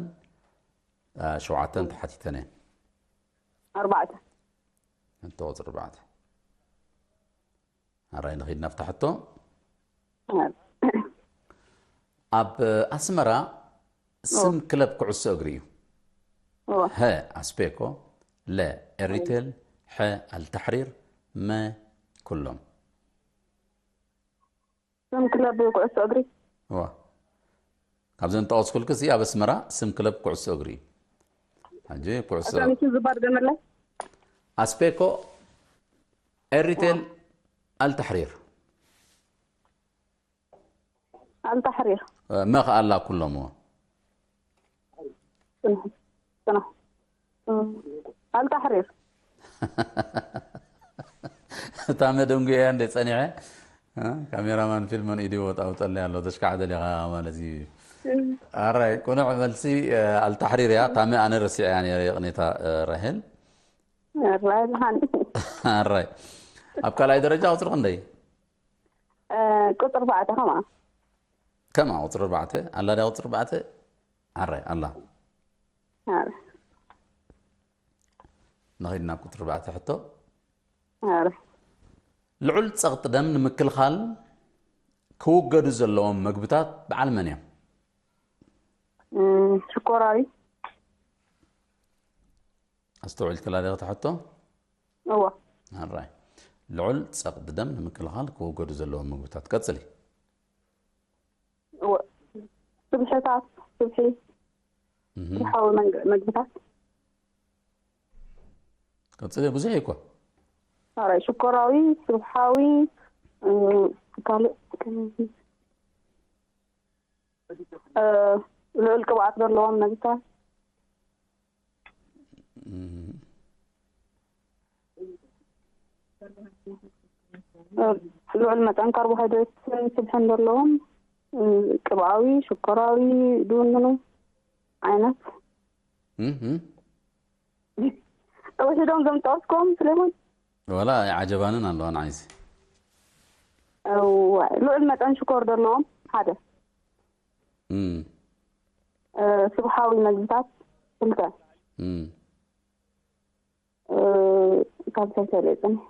እ፣ ሸውዓተን ተሓቲተን እየን። ኣርባዕተ እንተ ቁፅሪ ኣርባዕተ። ኣራይ ንኺድ ናብታ ሕቶ። ኣብ ኣስመራ ስም ክለብ ኩዕሶ እግሪ እዩ። እወ። ሀ ኣስፔኮ፣ ለ ኤሪቴል፣ ሐ ኣልታሕሪር፣ መ ኩሎም። ስም ክለብ ኩዕሶ እግሪ እዋ ካብዘን ጠቐስኩልክሲ ኣብ ኣስመራ ስም ክለብ ኩዕሶ እግሪ እዩ። ሕጂ ኩዕሶ ኣሳሚቱ ዝባር ገመላይ ኣስፔኮ፣ ኤሪቴል፣ ኣልታሕሪር። ኣልታሕሪር መ ከኣላ ኩሎም እዎ። ጽናሕ ጽናሕ ኣልታሕሪር እታ መደንጉ እያ እንደ ጸኒዐ እ፣ ካሜራማን ፊልሞን ኢዲ ወጣ ውጠለይ ኣሎ ተሽካዕ ደሊኻ ማለት እዩ። ኣራይ ቁኑዕ መልሲ እ፣ ኣልታሕሪር እያ። ታመ ኣነ ረሲዐ እያ ነይረ የቕኔታ እ፣ ራሄል። ራይልሃን ኣራይ ኣብ ካልኣይ ደረጃ ቁፅሪ ክንደይ? ቁፅሪ ኣርባዕተ ከማ ከማ ቁፅሪ ኣርባዕተ ኣላ ድያ? ቁፅሪ ኣርባዕተ ኣራይ ኣላ። ኣረ ንኸይድ ናብ ቁፅሪ ኣርባዕተ ሕቶ። ኣረ ልዑል ፀቕጢ ደም ንምክልኻል ክውገዱ ዘለዎም መግብታት በዓል መን እዮም? እም፣ ሽኮራዊ ኣስተውዒልክላ ዲኺ እታ ሕቶ? እዋ ኣራይ ልዑል ፀቕጢ ደም ንምክልኻል ክውገዱ ዘለዎም ምግብታት። ቀፅሊ። እዋ ስብሕታት ስብሒ እህ፣ ስብሓዊ መንግ- መግብታት ቀፅሊ። ብዙሕ እዩ እኮ። ኣራይ ሽኮራዊ ስብሓዊ እም፣ ካልእ ከመይ እ፣ ልዑል ቅብኣት ዘለዎም መግብታት እህ፣ እ፣ ልዑል መጠን ካርቦሃይድሬትን ስብሕን ዘለዎም እ፣ ቅብኣዊ ሽኮራዊ ድውንኑ ዓይነት እህ፣ እህ። ተወሒዶም እዞም ጠቐስክዎም፣ ስሌማን። ወላ ኣይዓጀባንን ኣለዋ ንዓይሲ። እዋይ፣ ልዑል መጠን ሽኮር ዘለዎም ሓደ። እም፣ እ፣ ስብሓዊ መግብታት ክልተ። እም። እ፣ ካብ ሰሰለ ይጽንሕ።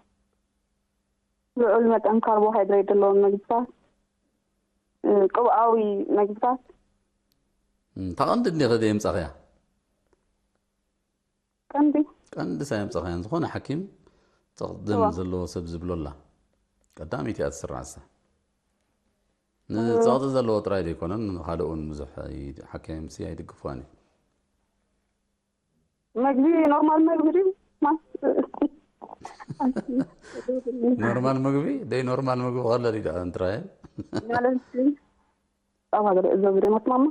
ልዑል መጠን ካርቦሃይድሬት ዘለዎም መግብታት፣ እ፣ ቅብኣዊ መግብታት። እም፣ እታ ቀንዲ እንዲኸ ዘየምጻኽያ? ቀንዲ ቀንዲ ሳየምጻኽያን ዝኾነ ሓኪም ጸቕጢ ደም እዋ። ዘለዎ ሰብ ዝብሎ ኣላ። ቀዳመይቲ እያ ትስራዕ እሳ። ንጸቕጢ ዘለዎ ጥራይ ዘይኮነን፣ ንኻልእ እውን ብዙሕ ኣይ-፣ ሓኪምሲ ኣይድግፍዋን እዩ። መግቢ ኖርማል መግቢ ድዩ? ማስ ኖርማል ምግቢ ደይ ኖርማል ምግቢ ከለል እዩ ደኣ እንትራየ። ማለት ጸባ ገለ እዞ ብደመት ማማ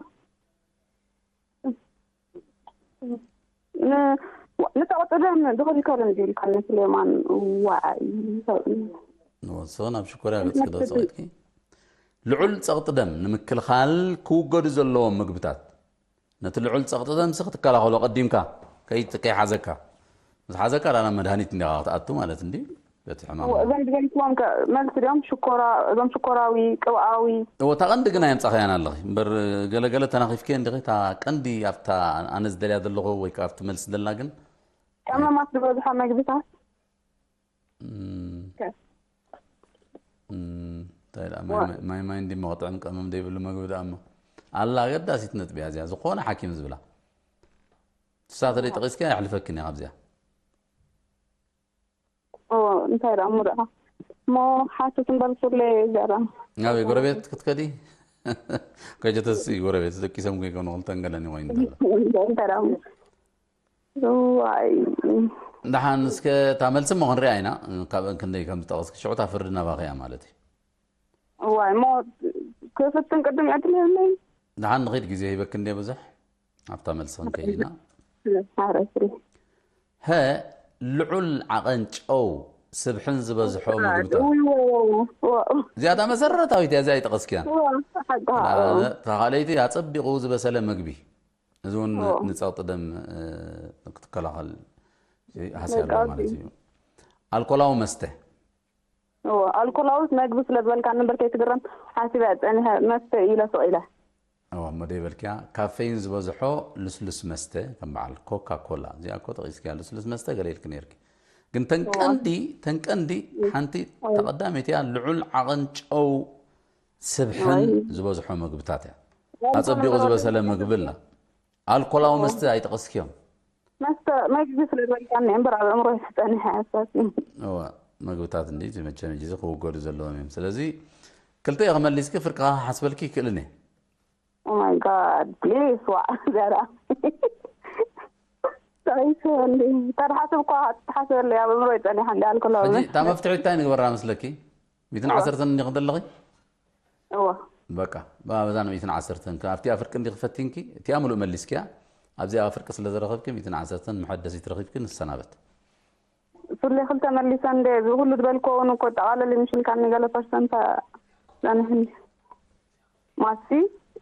ን-፣ ንጸቕጢ ደም ዝኸልከልን ዲልካ ንስሌማን ዋዓይ ንወሶ ናብ ሽኮርያ ገጽኪ ዶ ጸቒጥኪ? ልዑል ጸቕጢ ደም ንምክልኻል ክውገዱ ዘለዎም ምግብታት። ነቲ ልዑል ጸቕጢ ደምሲ ክትከላኸሎ ቀዲምካ ከይ-፣ ከይሓዘካ። ምስ ሓዘካ ዳና መድሃኒት እንዲኻ ክትኣቱ ማለት እንዲ በቲ ሕማም። እዞም ዝበልክዎም ከ መልሲ ድዮም? ሽኮራ፣ እዞም ሽኮራዊ፣ ቅብኣዊ። እዎ፣ እታ ቀንዲ ግን ኣየምጻኽያን ኣለኺ። እምበር ገለገለ ተናኺፍኪ እንዲኺ፣ እታ ቀንዲ ኣብታ ኣነ ዝደልያ ዘለኹ ወይ ከኣ ኣብቲ መልሲ ዘላ ግን ቀመማት ዝበዝሖ መግብታት። እም፣ ከ- እም፣ እንታይ ደኣ፣ ማይ፣ ማይ፣ ማይ፣ ማይ እንዲ መቕጥዕን ቀመም ዘይብሉ መግቢ ደኣ እሞ። ኣላ ኣገዳሲት ነጥቢ እያ እዚኣ፣ ዝኾነ ሓኪም ዝብላ። ንሳ ተደይ ጠቒስኪ ኣየሕልፈክን እያ ካብዚኣ። ኦ፣ እንታይ ደኣ እሞ ደኣ። እሞ ሓትት እምበር ፍለ ዘራ። ናበይ ጎረቤት ክትከዲ? ከጀተሲ ጎረቤት ደቂሶም ከይኮኑ ክልተን ገለን ይኾይኑ እንተሎ። እንታይ ደኣ እሞ። ዋይ። ደሓን እስከ እታ መልሲ እሞ ክንሪኣ ኢና። ካብ ክንደይ ከም ዝጠቐስኪ ሽዑ እታ ፍርዲ ናባኺ እያ ማለት እዩ። ዋይ፣ እሞ ክፍትን ቅድም ዕድል የብለይን። ደሓን ንኺድ ግዜ ሂበኪ እንደ ብዙሕ ኣብታ መልሲ ክንከይድ ኢና። ኣረፍሪ። ሀ ልዑል ዓቐን ጨው ስብሕን ዝበዝሖ ምግብታት። ውይ፣ ዎ፣ ዎ፣ ዎ፣ ዎ። እዚኣ እታ መሰረታዊት እያ፣ እዚኣ ኣይጠቐስክያን። ዎ፣ ሓቂ። እታ ካልኣይቲ ኣጸቢቑ ዝበሰለ ምግቢ። እዚ እውን ንጸቕጢ ደም፣ እ፣ ክትከላኸል ሃስያ ኣለዎ ማለት እዩ። ኣልኮላዊ መስተ። ዎ፣ ኣልኮላዊ መግቢ ስለ ዝበልካ እምበር ከይትግረም ሓሲበ ጸኒሐ መስተ ኢለ ስቕ ኢለ። እዋ፣ እሞ ደይ በልክያ፣ ካፌይን ዝበዝሖ ልስሉስ መስተ ከም በዓል ኮካ ኮላ። እዚኣ እኮ ጠቒስክያ፣ ልስሉስ መስተ ገለ ኢልኪ ነይርኪ። ግን ተን ቀንዲ፣ ተን ቀንዲ ሓንቲ ተቐዳመይቲ እያ፣ ልዑል ዓቐን ጨው ስብሕን ዝበዝሖ ምግብታት እያ። ኣጸቢቑ ዝበሰለ ምግቢ ኣላ። ኣልኮላዊ መስተ ኣይጠቐስክዮም። መስተ መግቢ ስለ ዝበልካኒ እምበር ኣብ ኣእምሮ ይጸንሐ ኣሳሲ። እዋ፣ ምግብታት እንዲ መቸም ሕጂ ክውገዱ ዘለዎም እዮም። ስለዚ ክልተ ኢኺ መሊስኪ፣ ፍርቂ ክሓስበልኪ ይክእልን እየ። Oh my God, please, ዋ፣ ዘራ። ጠይሰ እንዲ፣ ተድሓስብ እኳ ትሓስበለይ ኣብ ኣእምሮ ይጸኒሓ እንዲ ኣልኮላዊ ሕጂ መስተ። እታ መፍትሒ እንታይ ንግበራ መስለኪ? ሚእትን ዓሰርተን እንዲኺ ዘለኺ? እዋ። በቃ፣ ባ-፣ በዛ ሚእትን ዓሰርተን ከ-፣ ኣብቲኣ ፍርቂ እንዲኺ ፈቲንኪ፣ እቲኣ ምሉእ መሊስኪያ፣ ኣብዚኣ ፍርቂ ስለ ዝረኸብኪ፣ ሚእትን ዓሰርተን መሐደሲት ረኺብኪ ንሰናበት። ፍርቂ ክልተ መሊሰ እንደ፣ እዚ ኩሉ ዝበልኮ እውን እኮ ጠቓለል ይምሽልካኒ፣ ገለ ፐርሰንት ጸንሕኒ። ማሲ?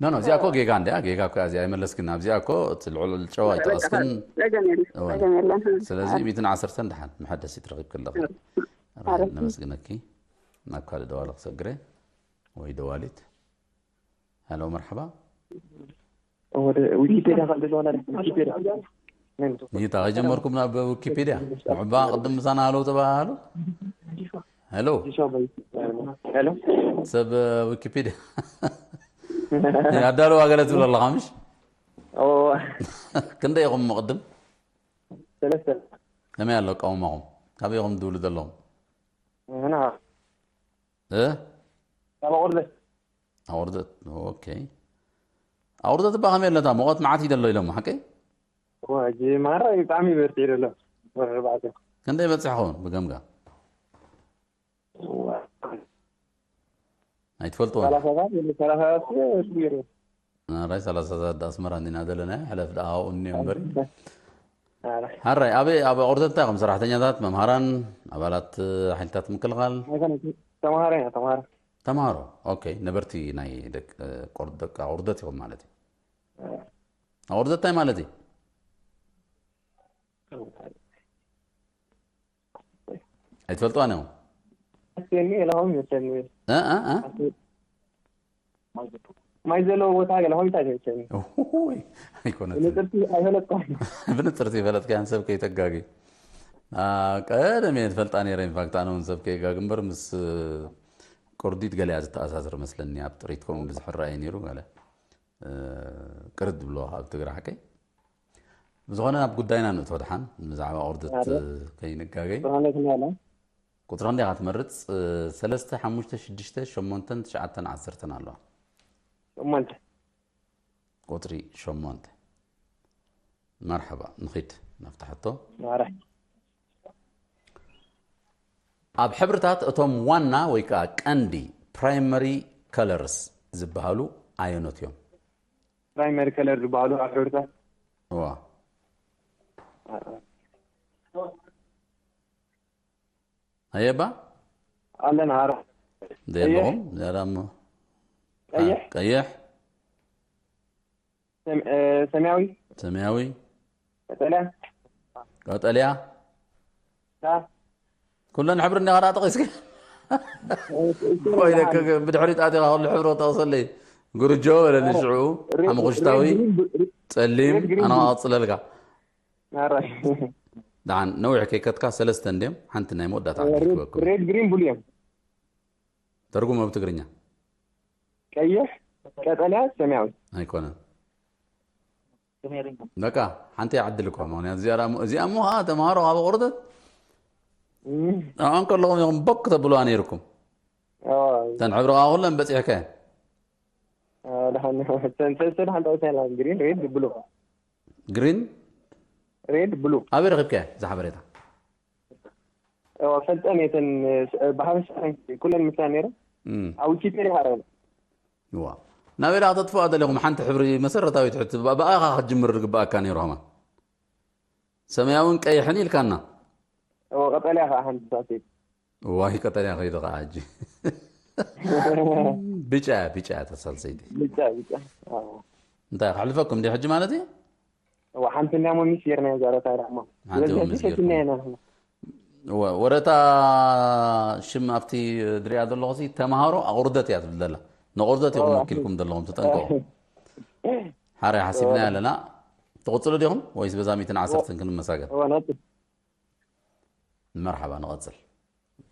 ኖ፣ ኖ፣ እዚኣ እኮ ጌጋ እንድያ፣ ጌጋ እኮ እዚኣ ኣይመለስክን። ኣብዚኣ እኮ እቲ ልዑል ጨው ኣይጠቐስክን። ጸገም የለን፣ እወ። ጸገም የለን። ስለዚ ሚእትን ዓሰርተን ደሓን መሐደሲት ረኺብኪ ኣለኺ። ራይ፣ ነመስግነኪ። ናብ ካልእ ደዋሊ ክሰግረ ወይ ደዋሊት። ሃሎ፣ መርሓባ። ወደ ዊኪፔዲያ ካብ ዘለዋ ናይ ዊኪፔዲያ። ይታ ከጀመርኩም ናብ ዊኪፔዲያ። ምዕባ ቅድም ምሳና ሃሎ ተባሃሉ። ሄሎ። ሄሎ። ሰብ ዊኪፔዲያ። ኣዳለዋ ገለ ትብል ኣለኻ ምሽ? ኦ፣ ክንደይ ኢኹም ቅድም? ሰለስተ። ከመይ ኣሎ ኣቃውማኹም? ካበይ ኢኹም ትብሉ ዘለኹም? ምና። እ? ካብ ኣቑርደት። ኣቑርደት። ኦኬ። ኣቑርደት እባ ከመይ ኣለታ? ሙቐት መዓት እዩ ዘሎ ኢሎም፣ ሓቀይ? ዋ፣ ሕጂ ማራ ብጣዕሚ በርቲዑ ዘሎ። ወር ኣርባዕተ። ክንደይ በጺሕኹም ብገምጋም? ዋ፣ ኣይትፈልጥዎ? ሰላሳታት፣ ሰላሳታት፣ እሱ ገይሩ። ኣራይ ሰላሳታት ኣስመራ እንዲና ዘለና፣ ሕለፍ ደኣ ኣብኡ እኒኦ እምበር። ኣረ። ሓራይ፣ ኣበይ፣ ኣብ ኣቑርደት እንታይ ኢኹም? ሰራሕተኛታት፣ መምሃራን፣ ኣባላት ሓይልታት ምክልኻል? ኣይኮነን፣ ተምሃሮ ኢና፣ ተምሃሮ። ተምሃሮ። ኦኬ፣ ነበርቲ ናይ ደቂ፣ ቁር-፣ ደቂ ኣቑርደት ኢኹም ማለት እዩ። ኣቑርደት እንታይ ማለት እዩ? ኣይትፈልጥዋን እዮም። ኣስኒ ገለኹም ይመስለኒ። እ፣ እ፣ እ? ማይ ዘለዎ ቦታ ገለኹም እንታይ ይመስለኒ? ኡይ፣ ኣይኮነትን። ብንጽርቲ ኣይፈለጥኳን። ብንጽርቲ ይፈለጥካያን ሰብ ከይተጋጊ። አ፣ ቀደም እየ ዝፈልጣ ነይረ። ኢንፋክት ኣነ እውን ሰብ ከይጋግ እምበር ምስ ቁርዲት ገለያ ዝተኣሳሰር መስለኒ። ኣብ ጥሪት ከምኡ ብዙሕ ራእየ ነይሩ ገለ፣ እ፣ ቅርድ ብሎ ኣብ ትግራ ሓቀይ። ብዝኾነ ናብ ጉዳይና ንእቶ ድሓን ብዛዕባ ቁርደት ኣረ። ከይንጋገይ። ብርሃነ ክንያለ ቁጥሪ ክንደይ ኢኻ ትመርጽ? እ፣ ሰለስተ፣ ሓሙሽተ፣ ሽዱሽተ፣ ሸሞንተን፣ ትሽዓተን፣ ዓሰርተን ኣለዋ። ሸሞንተ። ቁጥሪ ሸሞንተ። መርሓባ፣ ንኺድ ናብቲ ሕቶ። ማራ። ኣብ ሕብርታት እቶም ዋና ወይ ከዓ ቀንዲ ፕራይመሪ ከለርስ ዝበሃሉ ኣየኖት እዮም? ፕራይመሪ ከለር ዝበሃሉ ኣብ ሕብርታት ዋ ኣየባ ኣለና። ኣረ ዘይለኹም ዛዳ እሞ ቀይሕ። ቀይሕ ሰም- እ፣ ሰማያዊ፣ ሰማያዊ ቀጠልያ፣ ቀጠልያ ታ- ኩለን ሕብሪ እንዲኻ ጠቂስካ ኮይነ ብድሕሪት ኣቲኻ ኩሉ ሕብሪ ጠቕሰለይ። ጉርጆ በለኒ ሽዑ። ሬድ- ሓመኹሽታዊ ሬድ ግሪን ብ- ሬድ- ጸሊም ሬድ ግሪን ኣነ ብ- ኣቕጽለልካ። ኣረ። ደሓን ነዊሕ ከይከድካ ሰለስተ እንድዮም። ሓንቲ ናይ መወዳእታ ሬድ- ክትበኩም ሬድ ግሪን ብሉ እዮም። ተርጉሞ ብትግርኛ ቀይሕ፣ ቀጠልያ፣ ሰማያዊ። ኣይኮነን። በቃ ሓንቲ ይዓድል እኳ ምክንያቱ እዚኣ ደኣ እሞ- እዚኣ እሞ ከዓ ተምሃሮ ካብ ኣቑርደት እም፣ ኣብኣን ከለኹም ኢኹም ቦክ ተብልዋ ነይርኩም። ኦ፣ እተን ሕብሪ ከዓ ኩለን በፂሕከ ኦ፣ ደሓን። ሰን- ሰን- ሰን ሓንቲ ኣውሳይና ግሪን፣ ሬድ፣ ብሉ። ግሪን ሬድ፣ ብሉ። ኣበይ ረኺብከ እዛ ሓበሬታ? ኦ፣ ፈልጠን እየን እተን፣ እ፣ ብሓፈሻ ኩለን ምስላ ነይረ። እም። ኣብ ዊኪፔድያ ሃረን። ዋ ናበይ ደኣ ከተጥፍኣ ደሊኹም ሓንቲ ሕብሪ መሰረታዊት ሕቲ ብኣኻ ክትጅምር ዝግብኣካ ነይሩ ከማን ሰማያውን ቀይሕን ኢልካና። ኦ፣ ቀጠልያ ከዓ ሓንቲ ሳሴት። ዋይ ቀጠልያ ከይዱ ከዓ ሕጂ ብጫ እያ፣ ብጫ እያ ተሳልሰይቲ። ብጫ፣ ብጫ። ኣዎ። እንታይ ከሕልፈኩም እንዲ ሕጂ ማለት እዩ? እዋ፣ ሓንቲ እንዲያሞ ሚስ ጌርና እዛ ረታ ደሞ። ሓንቲ ስለዚህ እውን ሚስ ሕጂ ጌርኩም። ሕጂ ኢና። ወ- ወረታ ሽም ኣብቲ ድሪያ ዘለኹ ሲ ተምሃሮ ኣቑርደት እያ ትብል ዘላ። ንቑርደት ኢኹም ኦ፣ ወኪልኩም ዘለኹም ተጠንቀቑ። ሓራይ ሓሲብና ኣለና። ትቕጽሉ ዲኹም ወይስ በዛ ሚእትን ዓሰርተን ክንመሳገን? እዋ፣ ነጥብ። መርሓባ ንቐጽል።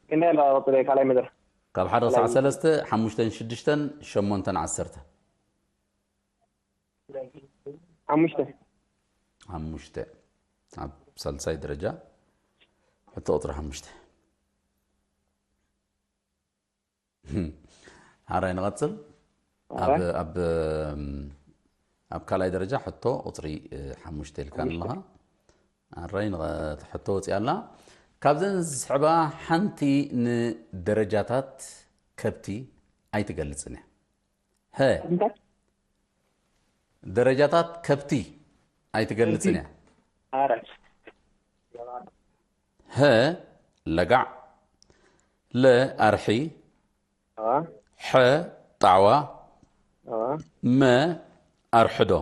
ክንደይ ኣለዋ ቀጽሎ ካልኣይ መድረኽ? ካብ ሓደ ክሳዕ ሰለስተ፣ ሓሙሽተን ሽዱሽተን፣ ሸሞንተን ዓሰርተ። ሓሙሽተ። ሓሙሽተ ኣብ ሳልሳይ ደረጃ ሕቶ ቁጥሪ ሓሙሽተ። ሓራይ ንቐጽል። ኣብ ኣረ። ኣብ ኣብ ካልኣይ ደረጃ ሕቶ ቁጽሪ እ፣ ሓሙሽተ ኢልካ ኣለኻ። ኣራይ ንቐ- ሕቶ ወፂኣ ኣላ። ካብዘን ዝስዕባ ሓንቲ ንደረጃታት ከብቲ ኣይትገልጽን እያ። ሀ እንታይ? ደረጃታት ከብቲ ኣይትገልጽን እያ። ኣረ። ሀ ለጋዕ፣ ለ ኣርሒ፣ ኣዋ። ሐ ጣዕዋ፣ ኣዋ። መ ኣርሕዶ።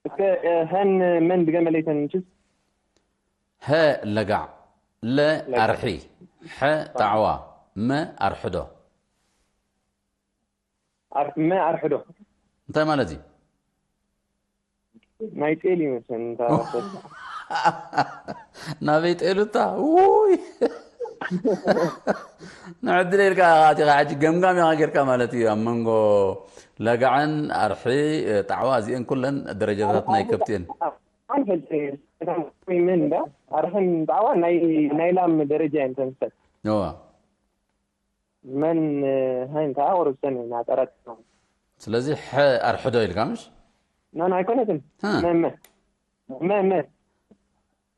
እስከ፣ እ፣ ሀን መን ድገመለይተን እንችስ? ሀ ለጋዕ፣ ለ ለጋዕ። ኣርሒ፣ ሐ ጣዕዋ፣ መ ኣርሕዶ። ኣር-፣ መ ኣርሕዶ። እንታይ ማለት እዩ? ናይ ጤል ይመስለኒ። እንታ ናበይ ጤሉታ? ውይ ንዕድለ ኢልካ ኣቲኻ ሕጂ ገምጋም ኢኻ ጌርካ ማለት እዩ። ኣብ መንጎ ለጋዕን ኣርሒ ጣዕዋ እዚአን ኩለን ደረጃታት ናይ ከብቲ እየን። ኣንፈልጥ ምን እንዳ ኣርሕን ጣዕዋ ናይ፣ ናይ ላም ደረጃ እየን ተምሰል። እዋ መን ሀን ከዓ ወረሰን ናጠራት ነው። ስለዚ ሐ ኣርሕዶ ኢልካ ምሽ? ና፣ ና፣ ኣይኮነትን። ሀ። መ፣ መ። መ፣ መ።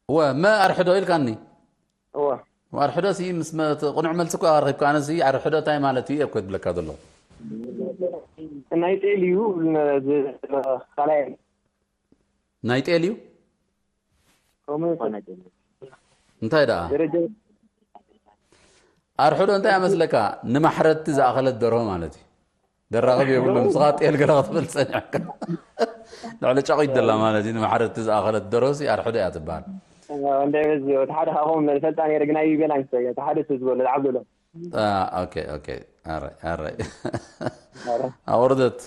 እወ መ ኣርሕዶ ኢልካኒ። እወ። ኣርሕዶ ሲ ምስ መ-፣ እቲ ቁኑዕ መልሲ እኮ ኣረኺብካ። ኣነ ሲ ኣርሕዶ እንታይ ማለት እዩ እኮ ዝብለካ ዘሎ። ናይ ጤል እዩ። ዝ-፣ ካልኣይ ናይ ጤል እዩ። ከምኡ ይኾን። እንታይ ደኣ? ደረጃ ኣርሕዶ እንታይ ኣመስለካ? ንማሕረድቲ ዝኣኸለት ደርሆ ማለት እዩ። ደራኸብ የብሉን። ንስኻ ጤል ገለ ክትብል ጸኒሕካ። ልዕሊ ጫቑት ደላ ማለት እዩ። ንማሕረድቲ ዝኣኸለት ደሮሲ ኣርሕዶ እያ ትበሃል። እንደ በዚ ወደ ሓደ ካብኦም ፈልጣ ነይረ ግን ኣይበላን ክሰየ። ሓደ ሰብ ዝበሎ ዝዓብደሎ። ኦኬ፣ ኦኬ። ኣራይ፣ ኣራይ። ኣውርደት።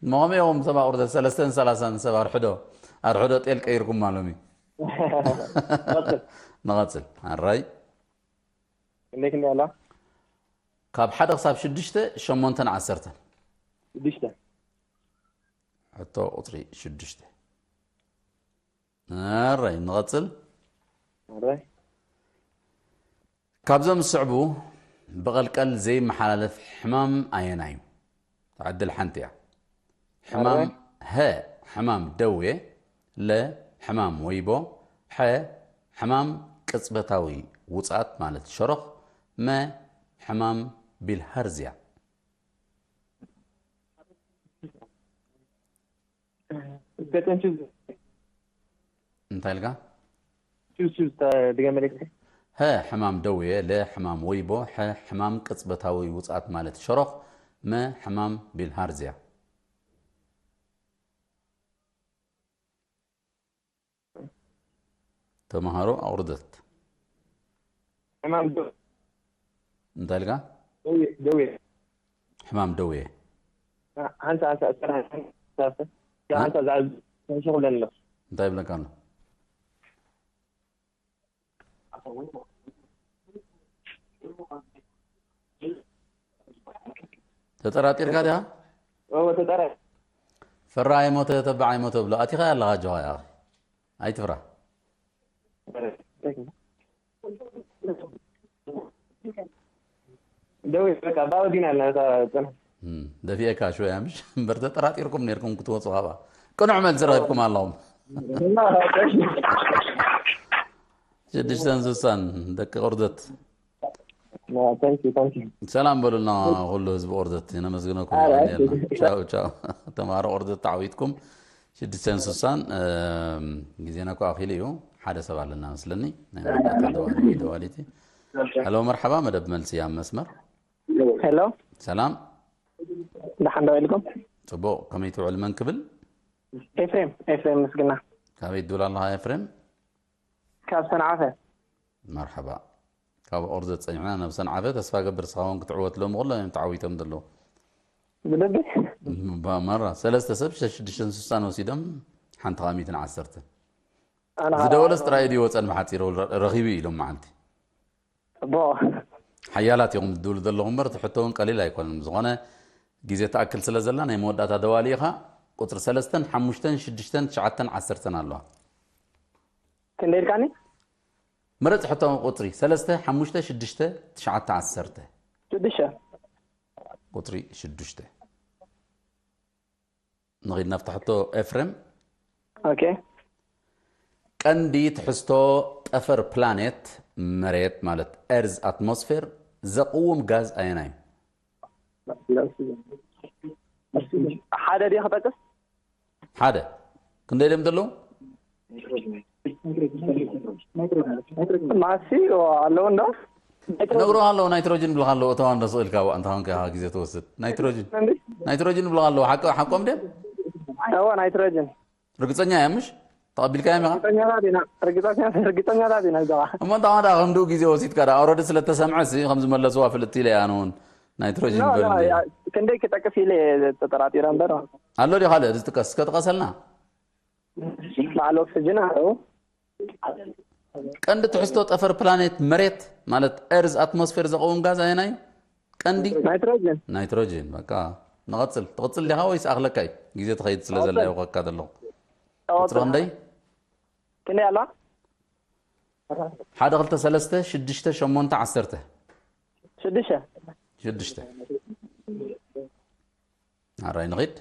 መኸመ ኢኹም ሰብ ኣውርደት? ሰለስተን ሰላሳን ሰብ ኣርሕዶ። ኣርሕዶ ጤል ቀይርኩም ማለሚ። ንቐጽል። ኣራይ። እንዴት እንዲ ኣላ? ካብ ሓደ ክሳብ ሽዱሽተ፣ ሸሞንተን ዓሰርተን። ሽዱሽተ። ሕቶ ቁጽሪ ሽዱሽተ። ኣራይ፣ ንቐጽል። ኣራይ። ካብዞም ዝስዕቡ ብቐልቀል ዘይመሓላለፍ ሕማም ኣየናይ እዩ? ዕድል ሓንቲ እያ። ሕማም ኣራይ። ሀ፣ ሕማም ደዌ፣ ለ፣ ሕማም ወይቦ፣ ሐ፣ ሕማም ቅጽበታዊ ውጽኣት ማለት ሸሮኽ፣ መ፣ ሕማም ቢልሃርዝያ። ገጠን ቹዝ እንታይ ኢልካ? ቹዝ ቹዝ ድገመለይ። ሀ፣ ሕማም ደዌ፣ ለ፣ ሕማም ወይቦ፣ ሐ፣ ሕማም ቅጽበታዊ ውጽኣት ማለት ሸሮኽ፣ መ፣ ሕማም ቢልሃርዝያ። ተምሃሮ ኣውርደት። ሕማም ዶ- እንታይ ኢልካ? ደዌ ደዌ ሕማም ደዌ። ሓንሳ ሓንሳ ሓንሳ ሓንሳ ዝዓዝ ተንሽኹለኒ ኣሎ። እንታይ ይብለካ ኣሎ? ተጠራጢርካ ዲኻ? እወ ተጠራ ፈራ ኣይሞተ ተባዕ ኣይሞተ ብሎ ኣቲኻ ኣለኻ ጆኻ ኢኻ። ኣይትፍራ። ደዌ በቃ ባወዲና ኣለና እታ ጽንሕ እም፣ ደፊኤካ ሽወያ ምሽ እምበር ተጠራጢርኩም ነርኩም ክትወፁ ካባ ቅኑዕ መልሲ ረኺብኩም ኣለኹም። ሽዱሽተን ሱሳን ደቂ ቁርደት ታንኪ ታንኪ ሰላም በሉልና። ኩሉ ህዝቢ ቁርደት ነመስግነኩም። ኣረ፣ ቻው ቻው። ተማሃሮ ቁርደት ተዓዊትኩም። ሽዱሽተን ሱሳን እም፣ ግዜና እኮ ኣኺሉ እዩ። ሓደ ሰብ ኣለና መስለኒ ናይ መወዳእታ ደዋሊ ደዋሊቲ። ሄሎ መርሓባ፣ መደብ መልሲ ኣብ መስመር። ሄሎ ሰላም ደሓን ዶ ኢልኩም? ጽቡቕ፣ ከመይ ትውዕል? መን ክብል? ኤፍሬም ኤፍሬም ምስግና ካበይ ትብል ኣለኻ ኤፍሬም? ካብ ሰንዓፈ። መርሓባ። ካብ ኦርዘት ጸኒሕና ናብ ሰንዓፈ። ተስፋ ገብር ስኻ እውን ክትዕወት ሎሚ ኩሎም እዮም ተዓዊቶም ዘለዉ። ብልቢ ባመራ ሰለስተ ሰብ ሽዱሽተን ስሳን ወሲዶም ሓንቲ ካብ ሚእትን ዓሰርተ ኣና ዝደወለስ ጥራይ ድዩ ወጸን ብሓጺሩ ረኺቡ ኢሎም መዓልቲ ቦ ሓያላት ኢኹም ትድውሉ ዘለኹም እምበር እቲ ሕቶ እውን ቀሊል ኣይኮነን። ዝኾነ ግዜ ትኣክል ስለ ዘላ ናይ መወዳእታ ደዋሊ ኢኻ። ቁፅሪ ሰለስተን ሓሙሽተን ሽዱሽተን ትሽዓተን ዓሰርተን ኣለዋ። ክንደይ ኢልካኒ? ምረፅ ሕቶ ቁፅሪ ሰለስተ ሓሙሽተ ሽዱሽተ ትሽዓተ ዓሰርተ ሽዱሽተ ቁፅሪ ሽዱሽተ ንኺድ ናብቲ ሕቶ ኤፍሬም። ኦኬ ቀንዲ ትሕዝቶ ጠፈር ፕላኔት መሬት ማለት ኤርዝ ኣትሞስፌር ዘቕውም ጋዝ ኣየናይ እዩ? ሓደ ድየ ክጠቅስ? ሓደ ክንደይ ደም ዘለዉ? ማሲ ኣለዉ እንዶ ነግሮ ኣለዉ ናይትሮጅን ብልካ ኣለዉ። እተዋ እንዶ ስቕ ኢልካ ዋእ እንተ ኾንካ ኢኻ ግዜ ትወስድ። ናይትሮጅን እንዲ ናይትሮጅን ብልካ ኣለዉ። ሓቆ- ሓቆም ድዮም? እወ ናይትሮጅን ርግጸኛ እያ ምሽ? ተቐቢልካዮም ኢኻ? ርግጸኛታት ኢና ርግጸኛ- ርግጸኛታት ኢና እዛ እሞ እንታ ኾነ ደኣ ክንድኡ ግዜ ወሲድካ ደኣ ኣውረዲ ስለ እተሰምዐ ሲ ከም ዝመለስዋ ፍልጥቲ ኢለ እየ ኣነ እውን ናይትሮጅን ላ- በል ላ- እንደ ያ- ክንደይ ክጠቅስ ኢለ ተጠራጢረ እምበር ኣሎ ድዩ ካልእ ዝጥቀስ እስከ ጥቀሰልና። በዓል ኦክስጅን ኣለዉ ቀንዲ ትሕዝቶ ጠፈር ፕላኔት መሬት ማለት ኤርዝ ኣትሞስፌር ዘቐውም ጋዝ ኣየናይ እዩ? ቀንዲ ናይትሮጅን ናይትሮጅን። በቃ ንቐጽል። ትቕጽል ዲኻ ወይስ ኣኽለካ እዩ? ግዜ ትኸይድ ስለ ዘላ ይወቀካ ዘለኹ። ቁጽሪ ክንደይ? ክንደይ ኣላ? ሓደ ክልተ ሰለስተ ሽዱሽተ ሸሞንተ ዓሰርተ ሽዱሽተ ሽዱሽተ ኣራይ ንኺድ።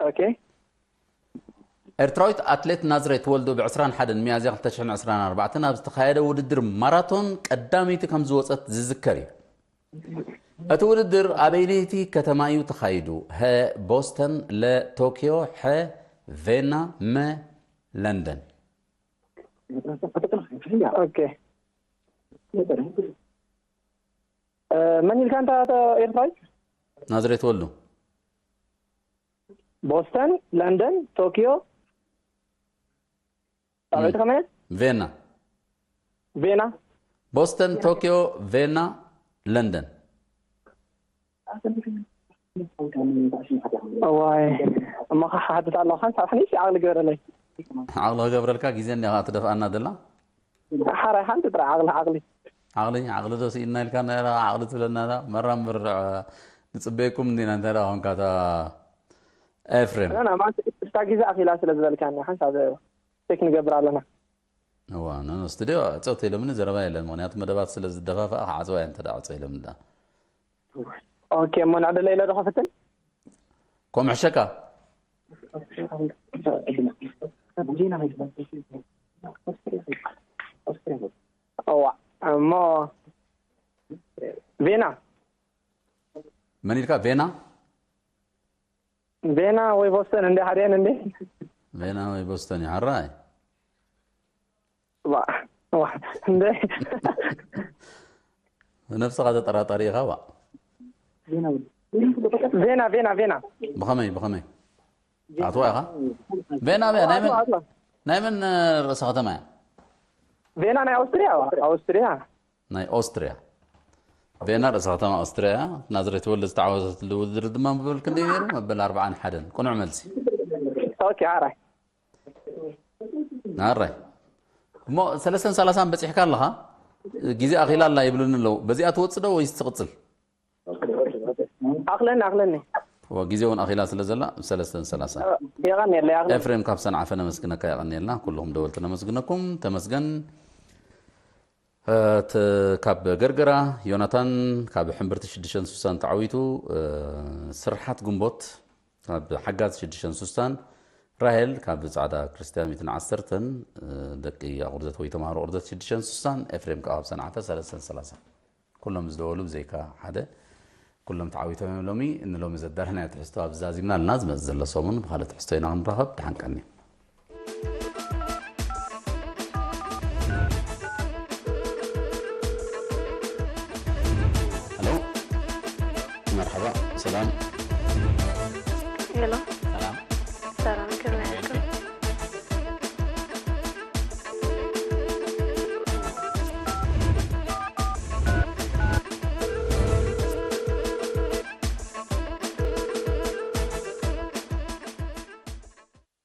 ኦኬ ኤርትራዊት ኣትሌት ናዝሬት ወልዱ ብ ዕስራን ሓደን ሚያዝያ ክልተ ሽሕን ዕስራን ኣርባዕተን ኣብ ዝተኻየደ ውድድር ማራቶን ቀዳመይቲ ከም ዝወጸት ዝዝከር እዩ። እቲ ውድድር ኣበይነይቲ ከተማ እዩ ተኻይዱ? ሀ ቦስተን፣ ለ ቶኪዮ፣ ሐ ቬና፣ መ ለንደን። ኦኬ እ፣ መን ኢልካ እንታ ኤርትራዊት? ናዝሬት ወሉ። ቦስተን፣ ለንደን፣ ቶኪዮ፣ ጣዕቤት ከመየ? ቬና። ቬና። ቦስተን፣ ቶኪዮ፣ ቬና፣ ለንደን። እዋይ፣ እሞ ክሓትት ኣለኹ። ሓንሳብ ሓኒሽ ዓቕሊ ግበረለይ። ዓቕሊ ክገብረልካ ግዜ እንዲያ ትደፍኣና ደላ። ሓራይ ሓንቲ ጥራይ ዓቕሊ፣ ዓቕሊ። ዓቕሊ፣ ዓቕሊ ዶ ስኢልና ኢልካ ነራ ዓቕሊ ትብለና ዳ? መራም ብርዕ ንጽበየኩም እንዲና እንታይ ደኣ ኾንካ እታ ኤፍሬም? ና፣ ና፣ ማለት እታ ግዜ ኣኺላ ስለ ዝበልካኒ ሓንሳብ ቼክ ንገብር ኣለና። እዋ፣ ኖ፣ ኖ፣ ስቱዲዮ ዕጸው ተይሎምኒ ዘረባ የለን። ምኽንያቱ መደባት ስለ ዝደፋፍኣ ክዓጽዋ እየ እንተ ደኣ ዕጸው ኢሎምኒ ደኣ። ኦኬ፣ እሞ ንዕድለይ ኢለ ዶ ክፍትን? ኮምሕሸካ። እዋ፣ እሞ ቬና። መን ኢልካ? ቬና? ቬና ወይ ቦስተን እንደ ሓደን እንደ ቬና ወይ ቦስተን እዩ ሓራይ። ዋ፣ ዋ፣ እንደ ነብስኻ ተጠራጣሪ ኢኻ ዋ። ቬና፣ ቬና፣ ቬና። ብኸመይ፣ ብኸመይ? ኣትዋ ኢኻ? ቬና፣ ቬና፣ ናይ መን፣ ኣትዋ፣ ኣትዋ። ናይ መን እ፣ ርእሰ ከተማ እያ? ቬና ናይ ኣውስትሪያ፣ ዋ፣ ኣውስትሪያ። ናይ ኦስትሪያ። ቬና ርእሰ ከተማ ኦስትሪያ እያ። ናዝሬት ወልድ ዝተዓወተትሉ ውድድር ድማ መበል ክንደይ ነይሩ? መበል ኣርባዓን ሓደን። ቅኑዕ መልሲ። ኦኬ፣ ሓራይ። ኣራይ። እሞ ሰለስተን ሰላሳን በጺሕካ ኣለኻ? ግዜ ኣኺላ ኣላ ይብሉኒ ኣለዉ። በዚኣ ትወጽእ ዶ ወይስ ትቕጽል? ኣኽለኒ፣ ኣኽለኒ። እወ፣ ግዜ እውን ኣኺላ ስለ ዘላ፣ ሰለስተን ሰላሳን። የቐንየለይ፣ ኣኽለኒ። ኤፍሬም ካብ ሰንዓፈ ነመስግነካ፣ የቐንየልና። ኩልኹም ደወልቲ ነመስግነኩም። ተመስገን። እ፣ ት-፣ ካብ ገርገራ ዮናታን ካብ ሕምብርቲ ሽዱሽተን ስሳን ተዓዊቱ፣ እ፣ ስርሓት ግንቦት ካብ ሓጋዝ ሽዱሽተን ስሳን፣ ራሄል ካብ ጻዕዳ ክርስትያን ሚእትን ዓሰርተን፣ እ፣ ደቂ ኣቑርደት ወይ ተማሃሮ ቁርደት ሽዱሽተን ስሳን፣ ኤፍሬም ካብ ሰንዓፈ ሰለስተን ሰላሳን። ኩሎም ዝደወሉ ብዘይካ ሓደ፣ ኩሎም ተዓዊቶም እዮም ሎሚ። ንሎሚ ዘዳለናዮ ትሕዝቶ ኣብዚ ዛዚምና ኣለና። ዝመጽእ ዘሎ ሰሙን ብኻልእ ትሕዝቶ ኢና ክንራኸብ። ደሓን ቀኒ። ሄሎ፣ መርሓባ፣ ሰላም። ሄሎ፣